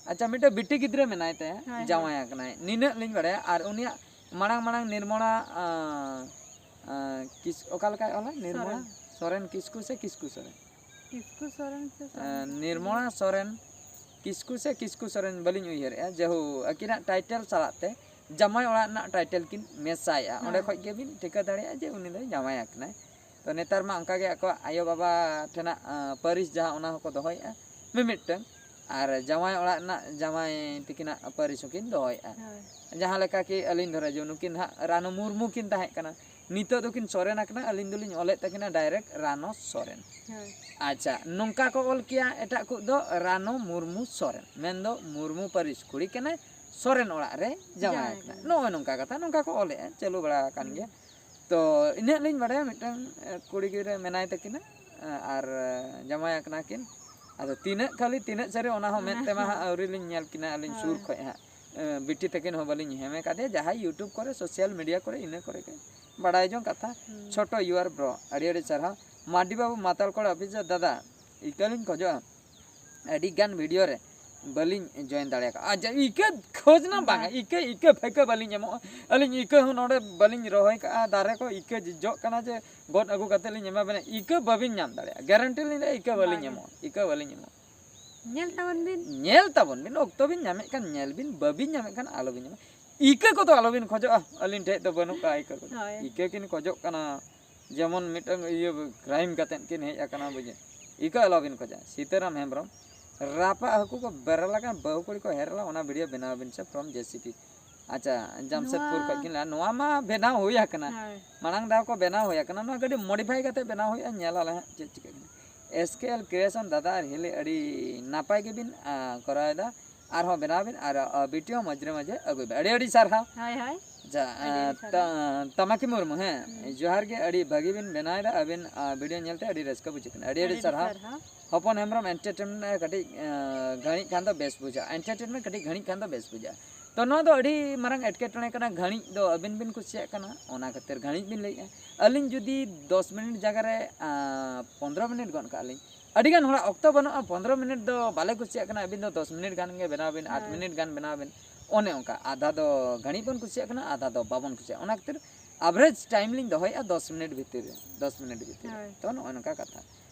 ᱟᱪᱪᱷᱟ, ᱢᱤᱫᱴᱮᱱ ᱵᱤᱴᱤ ᱜᱤᱫᱽᱨᱟᱹ ᱢᱮᱱᱟᱭ ᱛᱟᱭᱟ, ᱦᱳᱭ, ᱦᱳᱭ᱾ ᱡᱟᱶᱟᱭ ᱟᱠᱟᱱᱟᱭ, ᱱᱤᱱᱟᱹᱜ ᱞᱤᱧ ᱵᱟᱲᱟᱭᱟ᱾ ᱟᱨ ᱩᱱᱤᱭᱟᱜ ᱢᱟᱲᱟᱝ ᱢᱟᱲᱟᱝ ᱱᱤᱨᱢᱚᱞᱟ, ᱟᱸ, ᱟᱸ, ᱠᱤᱥ-, ᱚᱠᱟ ᱞᱮᱠᱟᱭ ᱚᱞᱟ? ᱱᱤᱨᱢᱚᱞᱟ ᱥᱚᱨᱮᱱ᱾ ᱥᱚᱨᱮᱱ ᱠᱤᱥᱠᱩ ᱥᱮ ᱠᱤᱥᱠᱩ ᱥᱚᱨᱮᱱ? ᱠᱤᱥᱠᱩ ᱥᱚᱨᱮᱱ ᱥᱮ ᱥᱚᱨᱮᱱ ᱟᱸ, ᱠᱤᱥᱠᱩ? ᱱᱤᱨᱢᱚᱞᱟ ᱥᱚᱨᱮᱱ, ᱠᱤᱥᱠᱩ ᱥᱮ ᱠᱤᱥᱠᱩ ᱥᱚᱨᱮᱱ, ᱵᱟᱹᱞᱤᱧ ᱩᱭᱦᱟᱹᱨᱮᱜᱼᱟ᱾ ᱡᱟᱦᱳ, ᱟᱹᱠᱤᱱᱟᱜ ᱴᱟᱭᱴᱮᱞ ᱥᱟᱞᱟᱜ ᱛᱮ ᱡᱟᱢᱟᱭ ᱚᱲᱟᱜ ᱨᱮᱱᱟᱜ ᱴᱟᱭᱴᱮᱞ ᱠᱤᱱ ᱢᱮᱥᱟᱭᱮᱜᱼᱟ᱾ ᱚᱸᱰᱮ ᱦᱳᱭ᱾ ᱠᱷᱚᱡ ᱜᱮᱵᱤᱱ ᱴᱷᱤᱠᱟᱹ ᱫᱟᱲᱮᱭᱟᱜᱼᱟ ᱡᱮ ᱩᱱᱤ ᱫᱚᱭ ᱡᱟᱶᱟᱭ ᱟᱠᱟᱱᱟᱭ᱾ ᱛᱚ ᱱᱮᱛᱟᱨ ᱢᱟ ᱚᱱᱠᱟ ᱜᱮ ᱟᱠᱚᱣᱟᱜ ᱟᱭᱳ ᱵᱟᱵᱟ ᱴᱷᱮᱱᱟᱜ, ᱟᱸ, ᱯᱟᱹᱨᱤᱥ ᱡᱟᱦᱟᱸ, ᱚᱱᱟ ᱦᱚᱸᱠᱚ ᱫᱚᱦᱚᱭᱮᱜᱼᱟ ᱢᱤᱢᱤᱫᱴᱟᱹᱝ᱾ ᱟᱨ ᱡᱟᱶᱟᱭ ᱚᱲᱟᱜ ᱨᱮᱱᱟᱜ ᱡᱟᱶᱟᱭ ᱛᱤᱠᱤᱱᱟᱜ ᱯᱟᱹᱨᱤᱥ ᱦᱚᱸᱠᱤᱱ ᱫᱚᱦᱚᱭᱮᱜᱼᱟ᱾ ᱦᱳᱭ᱾ ᱡᱟᱦᱟᱸ ᱞᱮᱠᱟ ᱠᱤ ᱟᱹᱞᱤᱧ ᱫᱷᱚᱨᱮ ᱡᱚ ᱱᱩᱠᱤᱱ ᱦᱟᱸᱜ ᱨᱟᱱᱩ ᱢᱩᱨᱢᱩ ᱠᱤᱱ ᱛᱟᱦᱮᱸ ᱠᱟᱱᱟ, ᱱᱤᱛᱚᱜ ᱫᱚᱠᱤᱱ ᱥᱚᱨᱮᱱ ᱟᱠᱟᱱᱟ, ᱟᱹᱞᱤᱧ ᱫᱚᱞᱤᱧ ᱚᱞᱮᱫ ᱛᱟᱹᱠᱤᱱᱟ ᱰᱟᱭᱨᱮᱠᱴ ᱨᱟᱱᱚ ᱥᱚᱨᱮᱱ᱾ ᱦᱳᱭ᱾ ᱟᱪᱪᱷᱟ, ᱱᱚᱝᱠᱟ ᱠᱚ ᱚᱞ ᱠᱮᱭᱟ ᱮᱴᱟᱜ ᱠᱚ ᱫᱚ ᱨᱟᱱᱚ ᱢᱩᱨᱢᱩ ᱥᱚᱨᱮᱱ, ᱢᱮᱱᱫᱚ ᱢᱩᱨᱢᱩ ᱯᱟᱹᱨᱤᱥ ᱠᱩᱲᱤ ᱠᱟᱱᱟᱭ, ᱥᱚᱨᱮᱱ ᱚᱲᱟᱜ ᱨᱮ ᱡᱟᱶᱟᱭ ᱡᱟᱶᱟᱭ ᱟᱠᱟᱱᱟ᱾ ᱠᱟᱱᱟ᱾ ᱱᱚᱜᱼᱚᱭ ᱱᱚᱝᱠᱟ ᱠᱟᱛᱷᱟ, ᱱᱚᱝᱠᱟ ᱠᱚ ᱚᱞᱮᱜᱼᱟ, ᱪᱟᱹᱞᱩ ᱵᱟᱲᱟ ᱟᱠᱟᱱ ᱦᱩᱸ᱾ ᱜᱮᱭᱟ᱾ ᱛᱚ ᱤᱱᱟᱹᱜ ᱞᱤᱧ ᱵᱟᱲᱟᱭᱟ, ᱢᱤᱫᱴᱟᱝ, ᱮ, ᱠᱩᱲᱤ ᱜᱤᱫᱽᱨᱟᱹ ᱢᱮᱱᱟᱭ ᱛᱟᱹᱠᱤᱱᱟ, ᱮ, ᱟᱨ, ᱮ, ᱡᱟᱶᱟᱭ ᱟᱠᱟᱱᱟ ᱠᱤᱱ᱾ ᱟᱫᱚ ᱛᱤᱱᱟᱹᱜ ᱠᱷᱟᱹᱞᱤ ᱛᱤᱱᱟᱹᱜ ᱥᱟᱹᱨᱤ ᱚᱱᱟ ᱦᱚᱸ ᱚᱱᱟ ᱢᱮᱫ ᱛᱮᱢᱟ ᱦᱚᱸ᱾ ᱦᱟᱸᱜ ᱟᱹᱣᱨᱤ ᱞᱤᱧ ᱧᱮᱞ ᱠᱤᱱᱟ ᱟᱹᱞᱤᱧ ᱥᱩᱨ ᱦᱳᱭ᱾ ᱠᱷᱚᱡ ᱦᱟᱸᱜ᱾ ᱮ, ᱵᱤᱴᱤ ᱛᱟᱹᱠᱤᱱ ᱦᱚᱸ ᱵᱟᱹᱞᱤᱧ ᱧᱮᱞ ᱠᱟᱫᱮᱭᱟ, ᱡᱟᱦᱟᱸᱭ YouTube ᱠᱚᱨᱮ, social media ᱠᱚᱨᱮ, ᱤᱱᱟᱹ ᱠᱚᱨᱮ ᱜᱮ ᱵᱟᱲᱟᱭ ᱡᱚᱝ ᱠᱟᱛᱷᱟ᱾ ᱦᱩᱸ᱾ ᱪᱷᱳᱴᱳ ᱭᱩ ᱟᱨ ᱵᱨᱚ, ᱟᱹᱰᱤ ᱟᱹᱰᱤ ᱥᱟᱨᱦᱟᱣ᱾ ᱢᱟᱨᱰᱤ ᱵᱟᱹᱵᱩ ᱢᱟᱛᱟᱞ ᱠᱚᱲᱟ ᱚᱯᱷᱤᱥᱤᱭᱟᱞ ᱫᱟᱫᱟ, ᱤᱠᱟᱹ ᱞᱤᱧ ᱠᱷᱚᱡᱚᱜᱼᱟ, ᱟᱹᱰᱤ ᱜᱟᱱ ᱵᱷᱤᱰᱤᱭᱳ ᱨᱮ ᱵᱟᱹᱞᱤᱧ ᱡᱚᱭᱮᱱ ᱫᱟᱲᱮ ᱟᱠᱟᱫᱼᱟ᱾ ᱟᱪᱪᱷᱟ, ᱤᱠᱟᱹ ᱠᱷᱚᱡᱽ ᱱᱟ ᱵᱟᱝᱟ, ᱵᱟᱝ᱾ ᱤᱠᱟᱹ, ᱤᱠᱟᱹ ᱯᱷᱟᱹᱠᱟᱹ ᱵᱟᱹᱞᱤᱧ ᱮᱢᱚᱜᱼᱟ᱾ ᱟᱹᱞᱤᱧ ᱤᱠᱟᱹ ᱦᱚᱸ ᱱᱚᱰᱮ ᱵᱟᱹᱞᱤᱧ ᱨᱚᱦᱚᱭ ᱠᱟᱜᱼᱟ, ᱫᱟᱨᱮ ᱠᱚ ᱤᱠᱟᱹ ᱡᱚᱜ ᱠᱟᱱᱟ ᱡᱮ ᱜᱚᱫ ᱟᱹᱜᱩ ᱠᱟᱛᱮ ᱞᱤᱧ ᱮᱢᱟ ᱵᱮᱱᱟ, ᱤᱠᱟᱹ ᱵᱟᱹᱵᱤᱱ ᱧᱟᱢ ᱫᱟᱲᱮᱭᱟᱜᱼᱟ᱾ ᱜᱮᱨᱮᱱᱴᱤ ᱞᱤᱧ ᱞᱟᱹᱭᱟ, ᱤᱠᱟᱹ ᱵᱟᱹᱞᱤᱧ ᱵᱟᱝ᱾ ᱮᱢᱚᱜᱼᱟ, ᱤᱠᱟᱹ ᱵᱟᱹᱞᱤᱧ ᱮᱢᱚᱜᱼᱟ᱾ ᱧᱮᱞ ᱛᱟᱵᱚᱱ ᱵᱤᱱ᱾ ᱧᱮᱞ ᱛᱟᱵᱚᱱ ᱵᱤᱱ, ᱚᱠᱛᱚ ᱵᱤᱱ ᱧᱟᱢᱮᱫ ᱠᱷᱟᱱ ᱧᱮᱞ ᱵᱤᱱ, ᱵᱟᱹᱵᱤᱱ ᱧᱟᱢᱮᱫ ᱠᱷᱟᱱ ᱟᱞᱚᱵᱤᱱ ᱧᱟᱢᱟ᱾ ᱤᱠᱟᱹ ᱠᱚᱫᱚ ᱟᱞᱚᱵᱤᱱ ᱠᱷᱚᱡᱚᱜᱼᱟ, ᱟᱹᱞᱤᱧ ᱴᱷᱮᱡ ᱫᱚ ᱵᱟᱹᱱᱩᱜ ᱠᱟᱜᱼᱟ ᱤᱠᱟᱹ ᱠᱚᱫᱚ᱾ ᱦᱳᱭ᱾ ᱤᱠᱟᱹ ᱠᱤᱱ ᱠᱷᱚᱡᱚᱜ ᱠᱟᱱᱟ, ᱡᱮᱢᱚᱱ ᱢᱤᱫᱴᱟᱝ ᱤᱭᱟᱹ ᱠᱨᱟᱭᱤᱢ ᱠᱟᱛᱮᱫ ᱠᱤᱱ ᱦᱮᱡ ᱟᱠᱟᱱᱟ, ᱵᱩᱡᱷᱟᱹᱣ᱾ ᱤᱠᱟᱹ ᱟᱞᱚᱵᱤᱱ ᱠᱷᱚᱡᱟ᱾ ᱥᱤᱛᱟᱹᱨᱟᱢ ᱦᱮᱢᱵᱨᱚᱢ, ᱨᱟᱯᱟᱜ ᱦᱟᱹᱠᱩ ᱠᱚ ᱵᱮᱨᱮᱞ ᱟᱠᱟᱱ, ᱵᱟᱹᱦᱩ ᱠᱩᱲᱤ ᱠᱚ ᱦᱮᱨᱮᱞᱟ, ᱚᱱᱟ ᱵᱷᱤᱰᱤᱭᱳ ᱵᱮᱱᱟᱣ ᱵᱤᱱ ᱥᱮ from ᱡᱮ ᱥᱤ ᱯᱤ᱾ ᱟᱪᱪᱷᱟ, ᱡᱟᱢᱥᱮᱫᱽᱯᱩᱨ ᱱᱚᱣᱟ ᱠᱷᱚᱡ ᱠᱤᱱ ᱞᱟᱹᱭᱟ, ᱱᱚᱣᱟ ᱢᱟ ᱵᱮᱱᱟᱣ ᱦᱩᱭ ᱟᱠᱟᱱᱟ᱾ ᱦᱳᱭ᱾ ᱢᱟᱲᱟᱝ ᱫᱷᱟᱣ ᱠᱚ ᱵᱮᱱᱟᱣ ᱦᱩᱭ ᱟᱠᱟᱱᱟ, ᱱᱚᱣᱟ ᱠᱟᱹᱴᱤᱡ modify ᱠᱟᱛᱮ ᱵᱮᱱᱟᱣ ᱦᱩᱭᱩᱜᱼᱟ, ᱧᱮᱞ ᱟᱞᱮ ᱦᱟᱸᱜ ᱪᱮᱫ ᱪᱤᱠᱟᱹᱜ ᱠᱟᱱᱟ᱾ S K L Creation ᱫᱟᱫᱟ ᱟᱨ ᱦᱤᱞᱤ, ᱟᱹᱰᱤ ᱱᱟᱯᱟᱭ ᱜᱮᱵᱤᱱ, ᱟ, ᱠᱚᱨᱟᱣ ᱮᱫᱟ᱾ ᱟᱨᱦᱚᱸ ᱵᱮᱱᱟᱣ ᱵᱤᱱ ᱟᱨ, ᱟ, video ᱢᱟᱡᱷᱮ ᱢᱟᱡᱷᱮ ᱟᱹᱜᱩᱭ ᱵᱤᱱ᱾ ᱟᱹᱰᱤ ᱟᱹᱰᱤ ᱥᱟᱨᱦᱟᱣ᱾ ᱦᱳᱭ, ᱦᱳᱭ᱾ ᱟᱪᱪᱷᱟ, ᱟᱹᱰᱤ ᱟᱹᱰᱤ ᱟ, ᱥᱟᱨᱦᱟᱣ᱾ ᱛᱟ-, ᱛᱟᱢᱟᱠᱤ ᱢᱩᱨᱢᱩ, ᱦᱮᱸ, ᱦᱩᱸ᱾ ᱡᱚᱦᱟᱨ ᱜᱮ, ᱟᱹᱰᱤ ᱵᱷᱟᱹᱜᱤ ᱵᱤᱱ ᱵᱮᱱᱟᱣ ᱮᱫᱟ, ᱟᱹᱵᱤᱱ, ᱟ, video ᱧᱮᱞᱛᱮ ᱟᱹᱰᱤ ᱨᱟᱹᱥᱠᱟᱹ ᱵᱩᱡᱷᱟᱹᱜ ᱠᱟᱱᱟ᱾ ᱟᱹᱰᱤ ᱟᱹᱰᱤ ᱟᱹᱰᱤ ᱥᱟᱨᱦᱟᱣ᱾ ᱥᱟᱨᱦᱟᱣ᱾ ᱦᱚᱯᱚᱱ ᱦᱮᱢᱵᱨᱚᱢ entertainment ᱨᱮ ᱠᱟᱹᱴᱤᱡ, ᱟ, ᱜᱷᱟᱹᱲᱤᱡ ᱠᱷᱟᱱ ᱫᱚ ᱵᱮᱥ ᱵᱩᱡᱷᱟᱹᱜᱼᱟ, entertainment ᱠᱟᱹᱴᱤᱡ ᱜᱷᱟᱹᱲᱤᱡ ᱠᱷᱟᱱ ᱫᱚ ᱵᱮᱥ ᱵᱩᱡᱷᱟᱹᱜᱼᱟ᱾ ᱛᱚ ᱱᱚᱣᱟ ᱫᱚ ᱟᱹᱰᱤ ᱢᱟᱨᱟᱝ ᱮᱴᱠᱮᱴᱚᱬᱮ ᱠᱟᱱᱟ, ᱜᱷᱟᱹᱲᱤᱡ ᱫᱚ ᱟᱹᱵᱤᱱ ᱵᱤᱱ ᱠᱩᱥᱤᱭᱟᱜ ᱠᱟᱱᱟ, ᱚᱱᱟ ᱠᱷᱟᱹᱛᱤᱨ ᱜᱷᱟᱹᱲᱤᱡ ᱵᱤᱱ ᱞᱟᱹᱭᱮᱫᱼᱟ᱾ ᱟᱹᱞᱤᱧ ᱡᱩᱫᱤ ᱫᱚᱥ ᱢᱤᱱᱤᱴ ᱡᱟᱭᱜᱟ ᱨᱮ, ᱟ, ᱯᱚᱱᱫᱽᱨᱚ ᱢᱤᱱᱤᱴ ᱜᱚᱫ ᱠᱟᱜᱼᱟ ᱞᱤᱧ, ᱟᱹᱰᱤᱜᱟᱱ ᱦᱚᱲᱟᱜ ᱚᱠᱛᱚ ᱵᱟᱹᱱᱩᱜᱼᱟ, ᱯᱚᱱᱫᱽᱨᱚ ᱢᱤᱱᱤᱴ ᱫᱚ ᱵᱟᱞᱮ ᱠᱩᱥᱤᱭᱟᱜ ᱠᱟᱱᱟ, ᱟᱹᱵᱤᱱ ᱫᱚ ᱫᱚᱥ ᱢᱤᱱᱤᱴ ᱜᱟᱱ ᱜᱮ ᱵᱮᱱᱟᱣ ᱵᱤᱱ, ᱟᱴ ᱦᱮᱸ᱾ ᱢᱤᱱᱤᱴ ᱜᱟᱱ ᱵᱮᱱᱟᱣ ᱵᱤᱱ, ᱚᱱᱮ ᱚᱱᱠᱟ᱾ ᱟᱫᱷᱟ ᱫᱚ ᱜᱷᱟᱹᱲᱤᱡ ᱵᱚᱱ ᱠᱩᱥᱤᱭᱟᱜ ᱠᱟᱱᱟ, ᱟᱫᱷᱟ ᱫᱚ ᱵᱟᱵᱚᱱ ᱠᱩᱥᱤᱭᱟᱜᱼᱟ᱾ ᱚᱱᱟ ᱠᱷᱟᱹᱛᱤᱨ average time ᱞᱤᱧ ᱫᱚᱦᱚᱭᱮᱫᱼᱟ ᱫᱚᱥ ᱢᱤᱱᱤᱴ ᱵᱷᱤᱛᱤᱨ ᱨᱮ, ᱫᱚᱥ ᱢᱤᱱᱤᱴ ᱵᱷᱤᱛᱤᱨ ᱨᱮ᱾ ᱦᱳᱭ᱾ ᱛᱚ ᱱᱚᱜᱼᱚᱭ ᱱᱚᱝᱠᱟ ᱠᱟᱛᱷᱟ᱾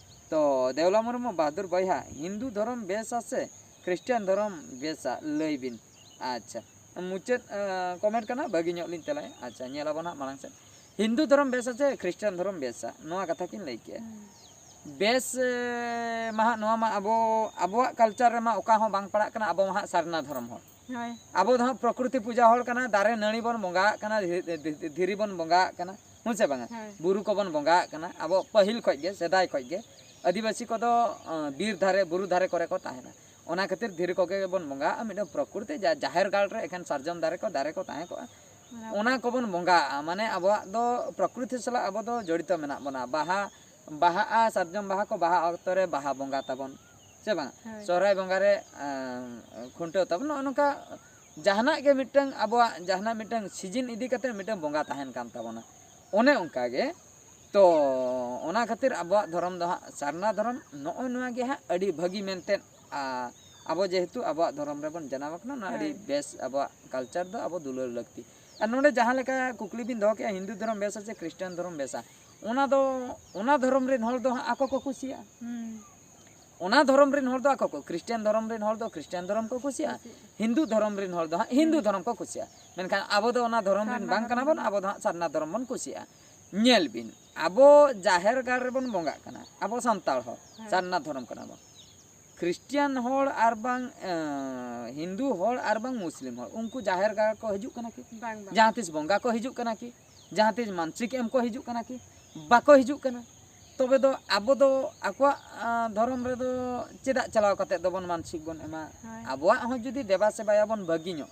ᱛᱚ ᱫᱮᱣᱞᱟ ᱢᱩᱨᱢᱩ, ᱵᱟᱦᱟᱫᱩᱨ ᱵᱚᱭᱦᱟ, ᱦᱤᱱᱫᱩ ᱫᱷᱚᱨᱚᱢ ᱵᱮᱥᱟ ᱥᱮ ᱠᱷᱨᱤᱥᱴᱟᱱ ᱫᱷᱚᱨᱚᱢ ᱵᱮᱥᱟ? ᱞᱟᱹᱭ ᱵᱤᱱ᱾ ᱟᱪᱪᱷᱟ, ᱢᱩᱪᱟᱹᱫ, ᱟ, comment ᱠᱟᱱᱟ, ᱵᱷᱟᱹᱜᱤ ᱧᱚᱜ ᱞᱤᱧ ᱛᱮᱞᱟᱭᱟ᱾ ᱟᱪᱪᱷᱟ, ᱧᱮᱞ ᱟᱵᱚᱱ ᱦᱟᱸᱜ ᱢᱟᱲᱟᱝ ᱥᱮᱫ᱾ ᱦᱤᱱᱫᱩ ᱫᱷᱚᱨᱚᱢ ᱵᱮᱥᱟ ᱥᱮ ᱠᱷᱨᱤᱥᱴᱟᱱ ᱫᱷᱚᱨᱚᱢ ᱵᱮᱥᱟ? ᱱᱚᱣᱟ ᱠᱟᱛᱷᱟ ᱠᱤᱱ ᱞᱟᱹᱭ ᱠᱮᱜᱼᱟ᱾ ᱦᱩᱸ᱾ ᱵᱮᱥ, ᱮ, ᱢᱟ ᱦᱟᱸᱜ ᱱᱚᱣᱟ ᱢᱟ ᱟᱵᱚ, ᱟᱵᱚᱣᱟᱜ culture ᱨᱮᱢᱟ ᱚᱠᱟ ᱦᱚᱸ ᱵᱟᱝ ᱯᱟᱲᱟᱜ ᱠᱟᱱᱟ, ᱟᱵᱚ ᱢᱟ ᱦᱟᱸᱜ ᱥᱟᱨᱱᱟ ᱫᱷᱚᱨᱚᱢ ᱦᱚᱲ᱾ ᱦᱳᱭ᱾ ᱟᱵᱚ ᱫᱚ ᱦᱟᱸᱜ ᱯᱨᱚᱠᱨᱤᱛᱤ ᱯᱩᱡᱟ ᱦᱚᱲ ᱠᱟᱱᱟ, ᱫᱟᱨᱮ ᱱᱟᱹᱲᱤ ᱵᱚᱱ ᱵᱚᱸᱜᱟᱣᱟᱜ ᱠᱟᱱᱟ, ᱫᱷᱤ-, ᱫᱷᱤ-, ᱫᱷᱤᱨᱤ ᱵᱚᱱ ᱵᱚᱸᱜᱟᱣᱟᱜ ᱠᱟᱱᱟ, ᱦᱮᱸ ᱥᱮ ᱵᱟᱝᱟ? ᱦᱳᱭ᱾ ᱵᱩᱨᱩ ᱠᱚᱵᱚᱱ ᱵᱚᱸᱜᱟᱣᱟᱜ ᱠᱟᱱᱟ, ᱟᱵᱚ ᱯᱟᱹᱦᱤᱞ ᱠᱷᱚᱡ ᱜᱮ, ᱥᱮᱫᱟᱭ ᱠᱷᱚᱡ ᱜᱮ᱾ ᱟᱹᱫᱤᱵᱟᱹᱥᱤ ᱠᱚᱫᱚ, ᱟᱸ, ᱵᱤᱨ ᱫᱷᱟᱨᱮ, ᱵᱩᱨᱩ ᱫᱷᱟᱨᱮ ᱠᱚᱨᱮ ᱠᱚ ᱛᱟᱦᱮᱱᱟ᱾ ᱚᱱᱟ ᱠᱷᱟᱹᱛᱤᱨ ᱫᱷᱤᱨᱤ ᱠᱚᱜᱮ ᱵᱚᱱ ᱵᱚᱸᱜᱟᱣᱟᱜᱼᱟ, ᱢᱤᱫᱴᱟᱝ ᱯᱨᱚᱠᱨᱤᱛᱤ ᱡᱟ-, ᱡᱟᱦᱮᱨ ᱜᱟᱲ ᱨᱮ ᱮᱠᱷᱮᱱ ᱥᱟᱨᱡᱚᱢ ᱫᱟᱨᱮ ᱠᱚ, ᱫᱟᱨᱮ ᱠᱚ ᱛᱟᱦᱮᱸ ᱠᱚᱜᱼᱟ, ᱚᱱᱟ ᱚᱱᱟ ᱠᱚᱵᱚᱱ ᱵᱚᱸᱜᱟᱣᱟᱜᱼᱟ᱾ ᱢᱟᱱᱮ ᱟᱵᱚᱣᱟᱜ ᱫᱚ ᱯᱨᱚᱠᱨᱤᱛᱤ ᱥᱟᱞᱟᱜ ᱟᱵᱚ ᱫᱚ ᱡᱚᱲᱤᱛᱚ ᱢᱮᱱᱟᱜ ᱵᱚᱱᱟ᱾ ᱵᱟᱦᱟ, ᱵᱟᱦᱟᱜᱼᱟ, ᱥᱟᱨᱡᱚᱢ ᱵᱟᱦᱟ ᱠᱚ ᱵᱟᱦᱟ ᱚᱠᱛᱚ ᱨᱮ ᱵᱟᱦᱟ ᱵᱚᱸᱜᱟ ᱛᱟᱵᱚᱱ, ᱥᱮ ᱵᱟᱝ? ᱦᱳᱭ᱾ ᱥᱚᱦᱨᱟᱭ ᱵᱚᱸᱜᱟ ᱨᱮ, ᱟᱸ, ᱠᱷᱩᱱᱴᱟᱹᱣ ᱛᱟᱵᱚᱱ, ᱱᱚᱜᱼᱚ ᱱᱚᱝᱠᱟ ᱡᱟᱦᱟᱱᱟᱜ ᱜᱮ ᱢᱤᱫᱴᱟᱝ ᱟᱵᱚᱣᱟᱜ ᱡᱟᱦᱟᱱᱟᱜ ᱢᱤᱫᱴᱟᱝ season ᱤᱫᱤ ᱠᱟᱛᱮ ᱢᱤᱫᱴᱟᱝ ᱵᱚᱸᱜᱟ ᱛᱟᱦᱮᱱ ᱠᱟᱱ ᱛᱟᱵᱚᱱᱟ᱾ ᱚᱱᱮ ᱚᱱᱠᱟ ᱜᱮ, ᱛᱚ ᱚᱱᱟ ᱠᱷᱟᱹᱛᱤᱨ ᱟᱵᱚᱣᱟᱜ ᱫᱷᱚᱨᱚᱢ ᱫᱚ ᱦᱟᱸᱜ ᱥᱟᱨᱱᱟ ᱫᱷᱚᱨᱚᱢ, ᱱᱚᱜᱼᱚᱭ ᱱᱚᱣᱟ ᱜᱮ ᱦᱟᱸᱜ ᱟᱹᱰᱤ ᱵᱷᱟᱹᱜᱤ ᱢᱮᱱᱛᱮ, ᱟ, ᱟᱵᱚ ᱡᱮᱦᱮᱛᱩ ᱟᱵᱚᱣᱟᱜ ᱫᱷᱚᱨᱚᱢ ᱨᱮᱵᱚᱱ ᱡᱟᱱᱟᱢ ᱟᱠᱟᱱᱟ, ᱚᱱᱟ ᱟᱹᱰᱤ ᱦᱳᱭ᱾ ᱵᱮᱥ ᱟᱵᱚᱣᱟᱜ culture ᱫᱚ ᱟᱵᱚ ᱫᱩᱞᱟᱹᱲ ᱞᱟᱹᱠᱛᱤ᱾ ᱟᱨ ᱱᱚᱰᱮ ᱡᱟᱦᱟᱸ ᱞᱮᱠᱟ ᱠᱩᱠᱞᱤ ᱵᱤᱱ ᱫᱚᱦᱚ ᱠᱮᱜᱼᱟ, ᱦᱤᱱᱫᱩ ᱫᱷᱚᱨᱚᱢ ᱵᱮᱥᱟ ᱥᱮ ᱠᱷᱨᱤᱥᱴᱟᱱ ᱫᱷᱚᱨᱚᱢ ᱵᱮᱥᱟ, ᱚᱱᱟ ᱫᱚ, ᱚᱱᱟ ᱫᱷᱚᱨᱚᱢ ᱨᱮᱱ ᱦᱚᱲ ᱫᱚ ᱦᱟᱸᱜ ᱟᱠᱚ ᱠᱚ ᱠᱩᱥᱤᱭᱟᱜᱼᱟ᱾ ᱦᱩᱸ᱾ ᱚᱱᱟ ᱫᱷᱚᱨᱚᱢ ᱨᱮᱱ ᱦᱚᱲ ᱫᱚ ᱟᱠᱚ ᱠᱚ, ᱠᱷᱨᱤᱥᱴᱟᱱ ᱫᱷᱚᱨᱚᱢ ᱨᱮᱱ ᱦᱚᱲ ᱫᱚ ᱠᱷᱨᱤᱥᱴᱟᱱ ᱫᱷᱚᱨᱚᱢ ᱠᱚ ᱠᱩᱥᱤᱭᱟᱜᱼᱟ, ᱠᱩᱥᱤᱭᱟᱜᱼᱟ᱾ ᱦᱤᱱᱫᱩ ᱫᱷᱚᱨᱚᱢ ᱨᱮᱱ ᱦᱚᱲ ᱫᱚ ᱦᱟᱸᱜ ᱦᱤᱱᱫᱩ ᱦᱩᱸ᱾ ᱫᱷᱚᱨᱚᱢ ᱠᱚ ᱠᱩᱥᱤᱭᱟᱜᱼᱟ᱾ ᱢᱮᱱᱠᱷᱟᱱ ᱟᱵᱚ ᱫᱚ ᱚᱱᱟ ᱫᱷᱚᱨᱚᱢ ᱨᱮᱱ ᱥᱟᱨᱱᱟ ᱵᱟᱝ ᱠᱟᱱᱟ ᱵᱚᱱ, ᱫᱷᱚᱨᱚᱢ᱾ ᱟᱵᱚ ᱫᱚ ᱦᱟᱸᱜ ᱥᱟᱨᱱᱟ ᱫᱷᱚᱨᱚᱢ ᱵᱚᱱ ᱠᱩᱥᱤᱭᱟᱜᱼᱟ᱾ ᱧᱮᱞ ᱵᱤᱱ, ᱟᱵᱚ ᱡᱟᱦᱮᱨ ᱜᱟᱲ ᱨᱮᱵᱚᱱ ᱵᱚᱸᱜᱟᱜ ᱠᱟᱱᱟ, ᱟᱵᱚ ᱥᱟᱱᱛᱟᱲ ᱦᱚᱲ, ᱦᱮᱸ᱾ ᱥᱟᱨᱱᱟ ᱫᱷᱚᱨᱚᱢ ᱠᱟᱱᱟ ᱵᱚᱱ᱾ ᱠᱷᱨᱤᱥᱴᱤᱭᱟᱱ ᱦᱚᱲ ᱟᱨ ᱵᱟᱝ ᱦᱤᱱᱫᱩ ᱦᱚᱲ ᱟᱨ ᱵᱟᱝ ᱢᱩᱥᱞᱤᱢ ᱦᱚᱲ, ᱩᱱᱠᱩ ᱡᱟᱦᱮᱨ ᱜᱟᱲ ᱠᱚ ᱦᱤᱡᱩᱜ ᱠᱟᱱᱟ ᱠᱤ? ᱵᱟᱝ, ᱵᱟᱝ᱾ ᱡᱟᱦᱟᱸ ᱛᱤᱥ ᱵᱚᱸᱜᱟ ᱠᱚ ᱦᱤᱡᱩᱜ ᱠᱟᱱᱟ ᱠᱤ? ᱡᱟᱦᱟᱸ ᱛᱤᱥ ᱢᱟᱱᱥᱤᱠ ᱮᱢ ᱠᱚ ᱦᱤᱡᱩᱜ ᱠᱟᱱᱟ ᱠᱤ? ᱵᱟᱠᱚ ᱦᱤᱡᱩᱜ ᱠᱟᱱᱟ᱾ ᱛᱚᱵᱮ ᱫᱚ ᱟᱵᱚ ᱫᱚ ᱟᱠᱚᱣᱟᱜ ᱫᱷᱚᱨᱚᱢ ᱨᱮᱫᱚ ᱪᱮᱫᱟᱜ ᱪᱟᱞᱟᱣ ᱠᱟᱛᱮ ᱫᱚᱵᱚᱱ ᱢᱟᱱᱥᱤᱠ ᱵᱚᱱ ᱮᱢᱟ? ᱦᱳᱭ᱾ ᱟᱵᱚᱣᱟᱜ ᱦᱚᱸ ᱡᱩᱫᱤ ᱫᱮᱵᱟ ᱥᱮᱵᱟᱭᱟᱵᱚᱱ ᱵᱷᱟᱹᱜᱤ ᱧᱚᱜ,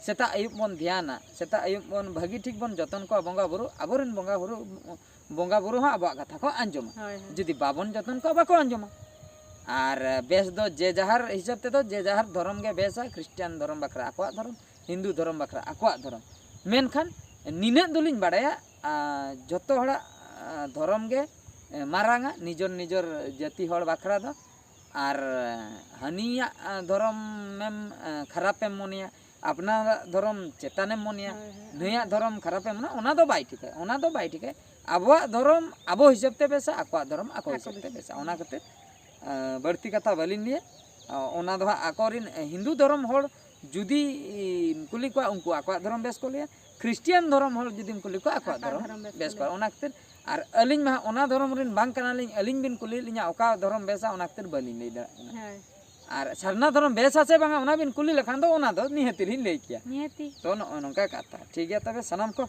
ᱥᱮᱛᱟᱜ ᱟᱹᱭᱩᱵ ᱵᱚᱱ ᱫᱷᱮᱭᱟᱱᱟ, ᱥᱮᱛᱟᱜ ᱟᱹᱭᱩᱵ ᱵᱚᱱ ᱵᱷᱟᱹᱜᱤ ᱴᱷᱤᱠ ᱵᱚᱱ ᱡᱚᱛᱚᱱ ᱠᱚᱣᱟ ᱵᱚᱸᱜᱟ ᱵᱩᱨᱩ, ᱟᱵᱚᱨᱮᱱ ᱵᱚᱸᱜᱟ ᱵᱩᱨᱩ, ᱵᱚᱸᱜᱟ ᱵᱩᱨᱩ ᱦᱚᱸ ᱟᱵᱚᱣᱟᱜ ᱠᱟᱛᱷᱟ ᱠᱚ ᱟᱸᱡᱚᱢᱟ᱾ ᱦᱳᱭ, ᱦᱳᱭ᱾ ᱡᱩᱫᱤ ᱵᱟᱵᱚᱱ ᱡᱚᱛᱚᱱ ᱠᱚᱣᱟ, ᱵᱟᱠᱚ ᱟᱸᱡᱚᱢᱟ᱾ ᱟᱨ ᱵᱮᱥ ᱫᱚ ᱡᱮ ᱡᱟᱦᱟᱨ ᱦᱤᱥᱟᱹᱵ ᱛᱮᱫᱚ ᱡᱮ ᱡᱟᱦᱟᱨ ᱫᱷᱚᱨᱚᱢ ᱜᱮ ᱵᱮᱥᱟ, ᱠᱷᱨᱤᱥᱴᱟᱱ ᱫᱷᱚᱨᱚᱢ ᱵᱟᱠᱷᱨᱟ ᱟᱠᱚᱣᱟᱜ ᱫᱷᱚᱨᱚᱢ, ᱦᱤᱱᱫᱩ ᱫᱷᱚᱨᱚᱢ ᱵᱟᱠᱷᱨᱟ ᱟᱠᱚᱣᱟᱜ ᱫᱷᱚᱨᱚᱢ᱾ ᱢᱮᱱᱠᱷᱟᱱ ᱱᱤᱱᱟᱹᱜ ᱫᱚᱞᱤᱧ ᱵᱟᱲᱟᱭᱟ, ᱡᱚᱛᱚ ᱦᱚᱲᱟᱜ ᱫᱷᱚᱨᱚᱢ ᱜᱮ ᱢᱟᱨᱟᱝᱟ, ᱱᱤᱡᱚᱨ ᱱᱤᱡᱚᱨ ᱡᱟᱹᱛᱤ ᱦᱚᱲ ᱵᱟᱠᱷᱨᱟ ᱫᱚ᱾ ᱟᱨ ᱦᱟᱹᱱᱤᱭᱟᱜ ᱫᱷᱚᱨᱚᱢᱮᱢ ᱠᱷᱟᱨᱟᱯᱮᱢ ᱢᱚᱱᱮᱭᱟ, ᱟᱯᱱᱟᱨᱟᱜ ᱫᱷᱚᱨᱚᱢ ᱪᱮᱛᱟᱱᱮᱢ ᱢᱚᱱᱮᱭᱟ, ᱦᱳᱭ, ᱦᱳᱭ᱾ ᱱᱩᱭᱟᱜ ᱫᱷᱚᱨᱚᱢ ᱠᱷᱟᱨᱟᱯᱮᱢ ᱢᱚᱱᱮᱭᱟ, ᱚᱱᱟ ᱫᱚ ᱵᱟᱭ ᱴᱷᱤᱠᱟ, ᱚᱱᱟ ᱫᱚ ᱵᱟᱭ ᱴᱷᱤᱠᱟ᱾ ᱟᱵᱚᱣᱟᱜ ᱫᱷᱚᱨᱚᱢ ᱟᱵᱚ ᱦᱤᱥᱟᱹᱵ ᱛᱮ ᱵᱮᱥᱟ, ᱟᱠᱚᱣᱟᱜ ᱫᱷᱚᱨᱚᱢ ᱟᱠᱚ ᱟᱠᱚ ᱦᱤᱥᱟᱹᱵ ᱛᱮ ᱦᱤᱥᱟᱹᱵ ᱵᱮᱥᱟ᱾ ᱛᱮ᱾ ᱚᱱᱟ ᱠᱷᱟᱹᱛᱤᱨ ᱵᱟᱹᱲᱛᱤ ᱠᱟᱛᱷᱟ ᱵᱟᱹᱞᱤᱧ ᱞᱟᱹᱭᱟ᱾ ᱚᱱᱟ ᱫᱚ ᱦᱟᱸᱜ ᱟᱠᱚᱨᱮᱱ ᱦᱤᱱᱫᱩ ᱫᱷᱚᱨᱚᱢ ᱦᱚᱲ ᱡᱩᱫᱤᱢ ᱠᱩᱞᱤ ᱠᱚᱣᱟ, ᱩᱱᱠᱩ ᱟᱠᱚᱣᱟᱜ ᱫᱷᱚᱨᱚᱢ ᱵᱮᱥ ᱠᱚ ᱞᱟᱹᱭᱟ᱾ ᱠᱷᱨᱤᱥᱴᱤᱭᱟᱱ ᱫᱷᱚᱨᱚᱢ ᱦᱚᱲ ᱡᱩᱫᱤᱢ ᱠᱩᱞᱤ ᱠᱚᱣᱟ, ᱟᱠᱚᱣᱟᱜ ᱟᱠᱚᱣᱟᱜ ᱫᱷᱚᱨᱚᱢ ᱫᱷᱚᱨᱚᱢ ᱵᱮᱥ ᱵᱮᱥ ᱠᱚ ᱠᱚ ᱞᱟᱹᱭᱟ᱾ ᱚᱱᱟ ᱠᱷᱟᱹᱛᱤᱨ ᱟᱨ ᱟᱹᱞᱤᱧ ᱢᱟ ᱦᱟᱸᱜ ᱚᱱᱟ ᱫᱷᱚᱨᱚᱢ ᱨᱮᱱ ᱵᱟᱝ ᱠᱟᱱᱟᱞᱤᱧ, ᱟᱹᱞᱤᱧ ᱵᱤᱱ ᱠᱩᱞᱤ ᱞᱤᱧᱟ ᱚᱠᱟ ᱫᱷᱚᱨᱚᱢ ᱵᱮᱥᱟ, ᱚᱱᱟ ᱠᱷᱟᱹᱛᱤᱨ ᱵᱟᱹᱞᱤᱧ ᱞᱟᱹᱭ ᱫᱟᱲᱮᱭᱟᱜ ᱠᱟᱱᱟ᱾ ᱦᱳᱭ᱾ ᱟᱨ ᱥᱟᱨᱱᱟ ᱫᱷᱚᱨᱚᱢ ᱵᱮᱥᱟ ᱥᱮ ᱵᱟᱝᱟ, ᱚᱱᱟ ᱵᱤᱱ ᱠᱩᱞᱤ ᱞᱮᱠᱷᱟᱱ ᱫᱚ ᱚᱱᱟ ᱫᱚ ᱱᱤᱦᱟᱹᱛᱤ ᱞᱤᱧ ᱞᱟᱹᱭ ᱠᱮᱭᱟ᱾ ᱱᱤᱦᱟᱹᱛᱤ᱾ ᱛᱚ ᱱᱚᱜᱼᱚᱭ ᱱᱚᱝᱠᱟ ᱠᱟᱛᱷᱟ᱾ ᱴᱷᱤᱠ ᱜᱮᱭᱟ ᱛᱚᱵᱮ ᱥᱟᱱᱟᱢ ᱠᱚ,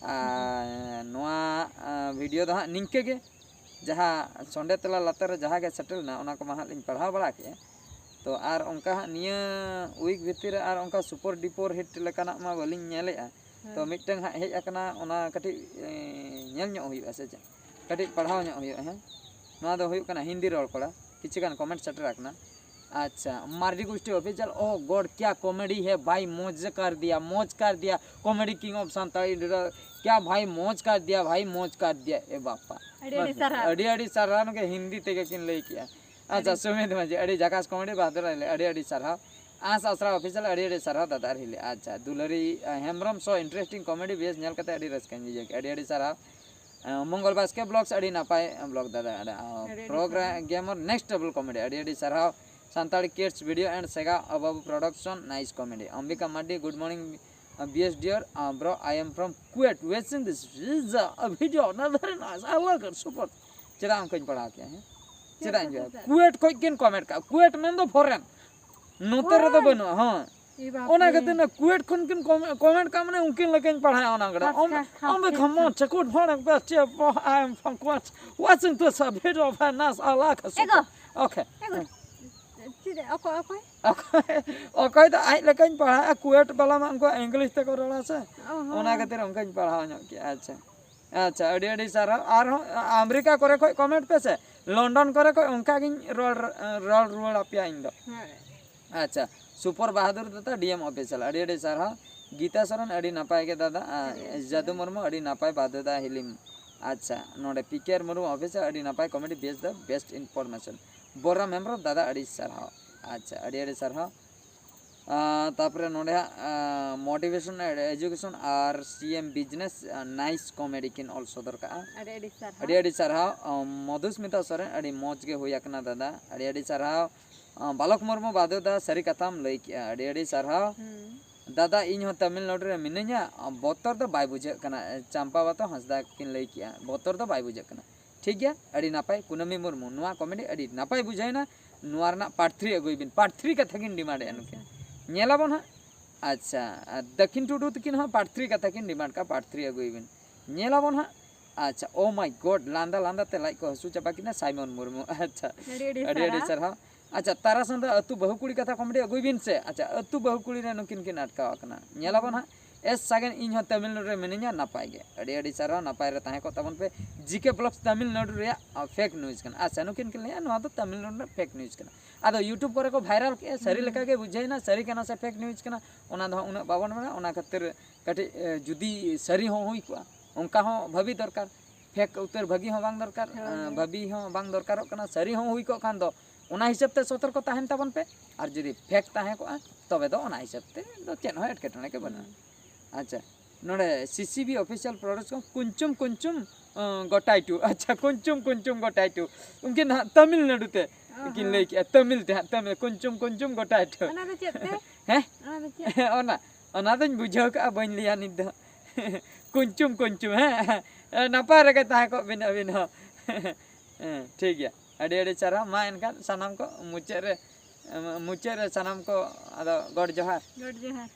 ᱟᱨ ᱱᱚᱣᱟ ᱵᱷᱤᱰᱤᱭᱳ ᱫᱚ ᱦᱟᱸᱜ ᱱᱤᱝᱠᱟᱹ ᱜᱮ᱾ ᱡᱟᱦᱟᱸ ᱥᱚᱸᱰᱮ ᱛᱮᱞᱟ ᱞᱟᱛᱟᱨ ᱨᱮ ᱡᱟᱦᱟᱸ ᱜᱮ ᱥᱮᱴᱮᱨ ᱞᱮᱱᱟ, ᱚᱱᱟ ᱠᱚᱢᱟ ᱦᱟᱸᱜ ᱞᱤᱧ ᱯᱟᱲᱦᱟᱣ ᱵᱟᱲᱟ ᱠᱮᱜᱼᱟ᱾ ᱛᱚ ᱟᱨ ᱚᱱᱠᱟ ᱦᱟᱸᱜ ᱱᱤᱭᱟᱹ ᱩᱭᱤᱠ ᱵᱷᱤᱛᱤᱨ ᱨᱮ ᱟᱨ ᱚᱱᱠᱟ ᱥᱩᱯᱟᱨ ᱰᱩᱯᱟᱨ ᱦᱤᱴ ᱞᱮᱠᱟᱱᱟᱜ ᱢᱟ ᱵᱟᱹᱞᱤᱧ ᱧᱮᱞᱮᱜᱼᱟ᱾ ᱛᱚ ᱦᱮᱸ᱾ ᱢᱤᱫᱴᱟᱝ ᱦᱟᱸᱜ ᱦᱮᱡ ᱟᱠᱟᱱᱟ, ᱚᱱᱟ ᱠᱟᱹᱴᱤᱡ, ᱮ, ᱧᱮᱞ ᱧᱚᱜ ᱦᱩᱭᱩᱜᱼᱟ ᱥᱮ ᱪᱮᱫ? ᱠᱟᱹᱴᱤᱡ ᱯᱟᱲᱦᱟᱣ ᱧᱚᱜ ᱦᱩᱭᱩᱜᱼᱟ, ᱦᱮᱸ᱾ ᱱᱚᱣᱟ ᱫᱚ ᱦᱩᱭᱩᱜ ᱠᱟᱱᱟ ᱦᱤᱱᱫᱤ ᱨᱚᱲ ᱠᱚᱲᱟ, ᱠᱤᱪᱷᱩ ᱜᱟᱱ ᱠᱚᱢᱮᱱᱴ ᱥᱮᱴᱮᱨ ᱟᱠᱟᱱᱟ᱾ ᱟᱪᱪᱷᱟ, ᱢᱟᱨᱰᱤ ᱜᱩᱥᱴᱤ ᱚᱯᱷᱤᱥᱤᱭᱟᱞ, "Oh God, क्या कॉमेडी है भाई, मौज कर दिया, मौज कर दिया, कॉमेडी किंग ऑफ ᱥᱟᱱᱛᱟᱲ, क्या भाई, मौज कर दिया भाई, मौज कर दिया, ᱮ ᱵᱟᱯᱟ।" ᱟᱹᱰᱤ ᱟᱹᱰᱤ ᱥᱟᱨᱦᱟᱣ᱾ ᱟᱹᱰᱤ ᱟᱹᱰᱤ ᱥᱟᱨᱦᱟᱣ, ᱱᱚᱝᱠᱟ ᱦᱤᱱᱫᱤ ᱛᱮᱜᱮ ᱠᱤᱱ ᱞᱟᱹᱭ ᱠᱮᱜᱼᱟ᱾ ᱟᱪᱪᱷᱟ, ᱟᱹᱰᱤ ᱥᱩᱢᱤᱛ ᱢᱟᱹᱡᱷᱤ, ᱟᱹᱰᱤ ᱡᱟᱠᱟᱥ ᱠᱚᱢᱮᱰᱤ ᱵᱟᱫᱨᱟ ᱦᱤᱞᱤ, ᱟᱹᱰᱤ ᱟᱹᱰᱤ ᱥᱟᱨᱦᱟᱣ᱾ ᱟᱸᱥ ᱟᱥᱨᱟ ᱚᱯᱷᱤᱥᱤᱭᱟᱞ, ᱟᱹᱰᱤ ᱟᱹᱰᱤ ᱥᱟᱨᱦᱟᱣ ᱫᱟᱫᱟ ᱦᱤᱞᱤ᱾ ᱟᱪᱪᱷᱟ, ᱫᱩᱞᱟᱹᱨᱤ, ᱟ, ᱦᱮᱢᱵᱨᱚᱢ ᱥᱚ ᱤᱱᱴᱟᱨᱮᱥᱴᱤᱝ ᱠᱚᱢᱮᱰᱤ ᱵᱮᱥ ᱧᱮᱞ ᱠᱟᱛᱮ ᱟᱹᱰᱤ ᱨᱟᱹᱥᱠᱟᱹᱧ ᱵᱩᱡᱷᱟᱹᱣ ᱠᱮᱜᱼᱟ, ᱟᱹᱰᱤ ᱟᱹᱰᱤ ᱥᱟᱨᱦᱟᱣ᱾ ᱟ, ᱢᱚᱝᱜᱚᱞ ᱵᱟᱥᱠᱮ ᱵᱞᱚᱜᱥ, ᱟᱹᱰᱤ ᱱᱟᱯᱟᱭ ᱵᱞᱚᱜ ᱫᱟᱫᱟ, ᱟᱹᱰᱤ, ᱟ, ᱟᱹᱰᱤ ᱟᱹᱰᱤ ᱯᱨᱳᱜᱨᱟᱢ ᱥᱟᱨᱦᱟᱣ᱾ ᱜᱮᱢᱚᱨ ᱱᱮᱠᱥᱴ ᱞᱮᱵᱮᱞ ᱠᱚᱢᱮᱰᱤ, ᱟᱹᱰᱤ ᱟᱹᱰᱤ ᱥᱟᱨᱦᱟᱣ᱾ Santali kids video and Sega Babu production, nice comedy. Ambika Mardi, good morning, ah, B S dear, ah, bro, I am from Kuwait, watching this is a video, not very nice, I like it, super. ᱪᱮᱫᱟᱜ ᱚᱱᱠᱟᱧ ᱯᱟᱲᱦᱟᱣ ᱠᱮᱜᱼᱟ, ᱦᱮᱸ? ᱪᱮᱫᱟᱜ ᱤᱧ ᱵᱟᱲᱟᱭᱟ? ᱠᱩᱭᱮᱴ ᱠᱷᱚᱡ ᱠᱤᱱ ᱠᱚᱢᱮᱱᱴ ᱠᱟᱜᱼᱟ᱾ ᱠᱩᱭᱮᱴ ᱢᱮᱱ ᱫᱚ ᱯᱷᱚᱨᱮᱱ, ᱱᱚᱛᱮ ᱨᱮᱫᱚ ᱵᱟᱹᱱᱩᱜᱼᱟ᱾ ᱦᱚᱸ, ᱮ ᱵᱟᱯ ᱚᱱᱟ ᱨᱮ᱾ ᱠᱷᱟᱹᱛᱤᱨ ᱚᱱᱟ ᱠᱩᱭᱮᱴ ᱠᱷᱚᱱ ᱠᱤᱱ ᱠᱚᱢᱮ-, ᱠᱚᱢᱮᱱᱴ ᱠᱟᱜ, ᱢᱟᱱᱮ ᱩᱱᱠᱤᱱ ᱞᱮᱠᱟᱧ ᱯᱟᱲᱦᱟᱜᱼᱟ ᱚᱱᱟ ᱠᱚᱨᱮ᱾ ᱟᱢ, ᱠᱷᱟᱥ, ᱠᱷᱟᱥ, ᱟᱢ ᱫᱚ ᱠᱷᱟᱥ, ᱠᱷᱟᱢᱚ ᱠᱷᱟᱥ᱾ ᱪᱮᱠᱩᱴ ᱦᱚᱲ ᱮᱢ ᱯᱮ ᱪᱮᱫ ᱯᱚ-, I am from Koch, watching this video of a nice ᱟᱞᱟ ᱠᱷᱟᱥ᱾ ᱮᱜᱳ᱾ Okay. ᱮᱜᱳ᱾ ᱪᱮᱫ, ᱚᱠᱚᱭ, ᱚᱠᱚᱭ? ᱚᱠᱚᱭ, ᱚᱠᱚᱭ ᱫᱚ ᱟᱡ ᱞᱮᱠᱟᱧ ᱯᱟᱲᱦᱟᱜᱼᱟ, ᱠᱩᱭᱮᱴ ᱵᱟᱞᱟ ᱢᱟ ᱩᱱᱠᱩ ᱤᱝᱞᱤᱥ ᱛᱮᱠᱚ ᱨᱚᱲᱟ ᱥᱮ, ᱚ ᱦᱚᱸ᱾ ᱚᱱᱟ ᱠᱷᱟᱹᱛᱤᱨ ᱚᱱᱠᱟᱧ ᱯᱟᱲᱦᱟᱣ ᱧᱚᱜ ᱠᱮᱜᱼᱟ᱾ ᱟᱪᱪᱷᱟ, ᱟᱪᱪᱷᱟ, ᱟᱹᱰᱤ ᱟᱹᱰᱤ ᱥᱟᱨᱦᱟᱣ᱾ ᱟᱨᱦᱚᱸ ᱟᱢᱮᱨᱤᱠᱟ ᱠᱚᱨᱮ ᱠᱷᱚᱡ ᱠᱚᱢᱮᱱᱴ ᱯᱮ ᱥᱮ, ᱞᱚᱱᱰᱚᱱ ᱠᱚᱨᱮ ᱠᱷᱚᱡ ᱚᱱᱠᱟ ᱜᱤᱧ ᱨᱚᱲ, ᱨᱚᱲ ᱨᱩᱣᱟᱹᱲ ᱟᱯᱮᱭᱟ ᱤᱧ ᱫᱚ᱾ ᱦᱳᱭ᱾ ᱟᱪᱪᱷᱟ, ᱥᱩᱯᱚᱨ ᱵᱟᱦᱟᱫᱩᱨ ᱫᱟᱫᱟ, ᱰᱤ ᱮᱢ ᱚᱯᱷᱤᱥᱤᱭᱟᱞ, ᱟᱹᱰᱤ ᱟᱹᱰᱤ ᱥᱟᱨᱦᱟᱣ᱾ ᱜᱤᱛᱟ ᱥᱚᱨᱮᱱ, ᱟᱹᱰᱤ ᱱᱟᱯᱟᱭ ᱜᱮ ᱫᱟᱫᱟ᱾ ᱟᱨ ᱟᱹᱰᱤ ᱟᱹᱰᱤ ᱡᱟᱫᱩ ᱥᱟᱨᱦᱟᱣ᱾ ᱢᱩᱨᱢᱩ, ᱟᱹᱰᱤ ᱱᱟᱯᱟᱭ ᱵᱟᱫᱩᱫᱟ ᱦᱤᱞᱤᱢ᱾ ᱟᱪᱪᱷᱟ, ᱱᱚᱰᱮ ᱯᱤ ᱠᱮ ᱟᱨ ᱢᱩᱨᱢᱩ ᱚᱯᱷᱤᱥᱤᱭᱟᱞ, ᱟᱹᱰᱤ ᱱᱟᱯᱟᱭ ᱠᱚᱢᱮᱰᱤ, ᱵᱮᱥ ᱫᱟ ᱵᱮᱥᱴ ᱤᱱᱯᱷᱚᱨᱢᱮᱥᱚᱱ᱾ ᱵᱚᱨᱟ ᱦᱮᱢᱵᱨᱚᱢ ᱫᱟᱫᱟ, ᱟᱹᱰᱤ ᱥᱟᱨᱦᱟᱣ᱾ ᱟᱪᱪᱷᱟ, ᱟᱹᱰᱤ ᱟᱹᱰᱤ ᱥᱟᱨᱦᱟᱣ᱾ ᱟᱸ, ᱛᱟᱯᱚᱨᱮ ᱱᱚᱰᱮ ᱦᱟᱸᱜ, ᱟᱸ, motivation education ᱟᱨ ᱥᱤ ᱮᱢ business, ᱟᱸ, nice comedy ᱠᱤᱱ ᱚᱞ ᱥᱚᱫᱚᱨ ᱠᱟᱜᱼᱟ᱾ ᱟᱹᱰᱤ ᱟᱹᱰᱤ ᱥᱟᱨᱦᱟᱣ᱾ ᱟᱹᱰᱤ ᱟᱹᱰᱤ ᱥᱟᱨᱦᱟᱣ᱾ ᱟᱸ, ᱢᱚᱫᱷᱩᱥᱢᱤᱛᱟ ᱥᱚᱨᱮᱱ, ᱟᱹᱰᱤ ᱢᱚᱡᱽ ᱜᱮ ᱦᱩᱭ ᱟᱠᱟᱱᱟ ᱫᱟᱫᱟ, ᱟᱹᱰᱤ ᱟᱹᱰᱤ ᱥᱟᱨᱦᱟᱣ᱾ ᱟᱸ, ᱵᱟᱞᱚᱠ ᱢᱩᱨᱢᱩ ᱵᱟᱫᱮ ᱫᱟ, ᱥᱟᱹᱨᱤ ᱠᱟᱛᱷᱟᱢ ᱞᱟᱹᱭ ᱠᱮᱜᱼᱟ, ᱟᱹᱰᱤ ᱟᱹᱰᱤ ᱥᱟᱨᱦᱟᱣ᱾ ᱦᱩᱸ᱾ ᱫᱟᱫᱟ, ᱤᱧ ᱦᱚᱸ ᱛᱟᱢᱤᱞᱱᱟᱰᱩ ᱨᱮ ᱢᱤᱱᱟᱹᱧᱟ, ᱵᱚᱛᱚᱨ ᱫᱚ ᱵᱟᱭ ᱵᱩᱡᱷᱟᱹᱜ ᱠᱟᱱᱟ᱾ ᱪᱟᱢᱯᱟ ᱵᱟᱛᱚ ᱦᱟᱸᱥᱫᱟ ᱠᱤᱱ ᱞᱟᱹᱭ ᱠᱮᱜᱼᱟ, ᱵᱚᱛᱚᱨ ᱫᱚ ᱵᱟᱭ ᱵᱩᱡᱷᱟᱹᱜ ᱠᱟᱱᱟ᱾ ᱴᱷᱤᱠ ᱜᱮᱭᱟ, ᱟᱹᱰᱤ ᱱᱟᱯᱟᱭ᱾ ᱠᱩᱱᱟᱹᱢᱤ ᱢᱩᱨᱢᱩ, ᱱᱚᱣᱟ ᱠᱚᱢᱮᱰᱤ ᱟᱹᱰᱤ ᱱᱟᱯᱟᱭ ᱵᱩᱡᱷᱟᱹᱣᱮᱱᱟ᱾ ᱱᱚᱣᱟ ᱨᱮᱱᱟᱜ ᱯᱟᱨᱴ ᱛᱷᱨᱤ ᱟᱹᱜᱩᱭ ᱵᱤᱱ, ᱯᱟᱨᱴ ᱛᱷᱨᱤ ᱠᱟᱛᱷᱟ ᱠᱤᱱ ᱰᱤᱢᱟᱱᱰᱮᱫᱼᱟ ᱱᱩᱠᱤᱱ᱾ ᱧᱮᱞᱟᱵᱚᱱ ᱦᱟᱸᱜ᱾ ᱟᱪᱪᱷᱟ, ᱟᱨ ᱫᱟᱹᱠᱷᱤᱱ ᱴᱩᱰᱩ ᱛᱟᱹᱠᱤᱱ ᱦᱚᱸ ᱯᱟᱨᱴ ᱛᱷᱨᱤ ᱠᱟᱛᱷᱟ ᱠᱤᱱ ᱰᱤᱢᱟᱱᱰ ᱠᱟᱜᱼᱟ, ᱯᱟᱨᱴ ᱛᱷᱨᱤ ᱟᱹᱜᱩᱭ ᱵᱤᱱ᱾ ᱧᱮᱞᱟᱵᱚᱱ ᱦᱟᱸᱜ᱾ ᱟᱪᱪᱷᱟ, oh my God, ᱞᱟᱸᱫᱟ ᱞᱟᱸᱫᱟ ᱛᱮ ᱞᱟᱡ ᱠᱚ ᱦᱟᱹᱥᱩ ᱪᱟᱵᱟ ᱠᱤᱱᱟ ᱥᱟᱭᱢᱚᱱ ᱢᱩᱨᱢᱩ᱾ ᱟᱪᱪᱷᱟ, ᱟᱹᱰᱤ ᱟᱹᱰᱤ ᱟᱹᱰᱤ ᱟᱹᱰᱤ ᱥᱟᱨᱦᱟᱣ᱾ ᱥᱟᱨᱦᱟᱣ᱾ ᱟᱪᱪᱷᱟ, ᱛᱟᱨᱟ ᱥᱟᱶᱛᱮ ᱟᱹᱛᱩ ᱵᱟᱹᱦᱩ ᱠᱩᱲᱤ ᱠᱟᱛᱷᱟ ᱠᱚᱢᱮᱰᱤ ᱟᱹᱜᱩᱭ ᱵᱤᱱ ᱥᱮ᱾ ᱟᱪᱪᱷᱟ, ᱟᱹᱛᱩ ᱵᱟᱹᱦᱩ ᱠᱩᱲᱤ ᱨᱮ ᱱᱩᱠᱤᱱ ᱠᱤᱱ ᱟᱴᱠᱟᱣ ᱟᱠᱟᱱᱟ᱾ ᱧᱮᱞᱟᱵᱚᱱ ᱦᱟᱸᱜ᱾ ᱮᱥ ᱥᱟᱜᱮᱱ, ᱤᱧ ᱦᱚᱸ ᱛᱟᱢᱤᱞᱱᱟᱲᱩ ᱨᱮ ᱢᱤᱱᱟᱹᱧᱟ, ᱱᱟᱯᱟᱭ ᱜᱮ᱾ ᱟᱹᱰᱤ ᱟᱹᱰᱤ ᱥᱟᱨᱦᱟᱣ, ᱱᱟᱯᱟᱭ ᱨᱮ ᱛᱟᱦᱮᱸ ᱠᱚᱜ ᱛᱟᱵᱚᱱ ᱯᱮ᱾ ᱡᱤ ᱠᱮ ᱵᱞᱚᱜᱥ ᱛᱟᱢᱤᱞᱱᱟᱲᱩ ᱨᱮᱭᱟᱜ, ᱟ, fake news ᱠᱟᱱᱟ᱾ ᱟᱪᱪᱷᱟ, ᱱᱩᱠᱤᱱ ᱠᱤᱱ ᱞᱟᱹᱭᱟ ᱱᱚᱣᱟ ᱫᱚ ᱛᱟᱢᱤᱞᱱᱟᱲᱩ ᱨᱮᱱᱟᱜ fake news ᱠᱟᱱᱟ᱾ ᱟᱫᱚ YouTube ᱠᱚᱨᱮ ᱠᱚ viral ᱠᱮᱜᱼᱟ, ᱥᱟᱹᱨᱤ ᱦᱩᱸ᱾ ᱞᱮᱠᱟ ᱜᱮ ᱵᱩᱡᱷᱟᱹᱣᱮᱱᱟ, ᱥᱟᱹᱨᱤ ᱠᱟᱱᱟ ᱥᱮ fake news ᱠᱟᱱᱟ, ᱚᱱᱟ ᱫᱚ ᱦᱟᱸᱜ ᱩᱱᱟᱹᱜ ᱵᱟᱵᱚᱱ ᱵᱟᱲᱟᱭᱟ᱾ ᱚᱱᱟ ᱠᱷᱟᱹᱛᱤᱨ ᱠᱟᱹᱴᱤᱡ, ᱮ, ᱡᱩᱫᱤ ᱥᱟᱹᱨᱤ ᱦᱚᱸ ᱦᱩᱭ ᱠᱚᱜᱼᱟ, ᱚᱱᱠᱟ ᱦᱚᱸ ᱵᱷᱟᱹᱵᱤ ᱫᱚᱨᱠᱟᱨ᱾ fake ᱩᱛᱟᱹᱨ ᱵᱷᱟᱹᱜᱤ ᱦᱚᱸ ᱵᱟᱝ ᱫᱚᱨᱠᱟᱨ, ᱦᱳᱭ, ᱮ, ᱦᱳᱭ᱾ ᱵᱷᱟᱹᱵᱤ ᱦᱚᱸ ᱵᱟᱝ ᱫᱚᱨᱠᱟᱨᱚᱜ ᱠᱟᱱᱟ᱾ ᱥᱟᱹᱨᱤ ᱦᱚᱸ ᱦᱩᱭ ᱠᱚᱜ ᱠᱷᱟᱱ ᱫᱚ ᱚᱱᱟ ᱦᱤᱥᱟᱹᱵ ᱛᱮ ᱥᱚᱛᱚᱨᱠᱚ ᱛᱟᱦᱮᱱ ᱛᱟᱵᱚᱱ ᱯᱮ, ᱟᱨ ᱡᱩᱫᱤ fake ᱛᱟᱦᱮᱸ ᱠᱚᱜᱼᱟ, ᱛᱚᱵᱮ ᱫᱚ ᱚᱱᱟ ᱦᱤᱥᱟᱹᱵ ᱛᱮ ᱫᱚ ᱪᱮᱫ ᱦᱚᱸ ᱮᱴᱠᱮᱴᱚᱬᱮ ᱜᱮ ᱵᱟᱹᱱᱩᱜᱼᱟ᱾ ᱦᱩᱸ᱾ ᱟᱪᱪᱷᱟ, ᱱᱚᱰᱮ ᱥᱤ ᱥᱤ ᱵᱤ Official Production ᱠᱷᱚᱱ ᱠᱩᱧᱪᱩᱢ ᱠᱩᱧᱪᱩᱢ, ᱚ, ᱜᱚᱴᱟᱭᱴᱩ᱾ ᱟᱪᱪᱷᱟ, ᱠᱩᱧᱪᱩᱢ ᱠᱩᱧᱪᱩᱢ ᱜᱚᱴᱟᱭᱴᱩ᱾ ᱩᱱᱠᱤᱱ ᱦᱟᱸᱜ ᱛᱟᱢᱤᱞᱱᱟᱲᱩ ᱛᱮ ᱚ ᱠᱤᱱ ᱦᱚᱸ᱾ ᱞᱟᱹᱭ ᱠᱮᱜᱼᱟ, ᱛᱟᱢᱤᱞ ᱛᱮ ᱦᱟᱸᱜ, ᱛᱟᱢᱤᱞ, ᱠᱩᱧᱪᱩᱢ ᱠᱩᱧᱪᱩᱢ ᱜᱚᱴᱟᱭᱴᱩ᱾ ᱚᱱᱟ ᱫᱚ ᱪᱮᱫ ᱛᱮ? ᱦᱮᱸ? ᱚᱱᱟ ᱫᱚ ᱪᱮᱫ? ᱚᱱᱟ, ᱚᱱᱟ ᱫᱚᱧ ᱵᱩᱡᱷᱟᱹᱣ ᱠᱟᱜᱼᱟ, ᱵᱟᱹᱧ ᱞᱟᱹᱭᱟ ᱱᱤᱛ ᱫᱚ᱾ ᱠᱩᱧᱪᱩᱢ ᱠᱩᱧᱪᱩᱢ, ᱦᱮᱸ? ᱱᱟᱯᱟᱭ ᱨᱮᱜᱮ ᱛᱟᱦᱮᱸ ᱠᱚᱜ ᱵᱤᱱ ᱟᱹᱵᱤᱱ ᱦᱚᱸ᱾ ᱦᱮᱸ, ᱴᱷᱤᱠ ᱜᱮᱭᱟ᱾ ᱟᱹᱰᱤ ᱟᱹᱰᱤ ᱥᱟᱨᱦᱟᱣ᱾ ᱢᱟ ᱮᱱᱠᱷᱟᱱ ᱥᱟᱱᱟᱢ ᱠᱚ ᱢᱩᱪᱟᱹᱫ ᱨᱮ, ᱢᱩᱪᱟᱹᱫ ᱨᱮ ᱥᱟᱱᱟᱢ ᱠᱚ ᱟᱫᱚ ᱜᱚᱰ ᱡᱚᱦᱟᱨ᱾ ᱜᱚᱰ ᱡᱚᱦᱟᱨ᱾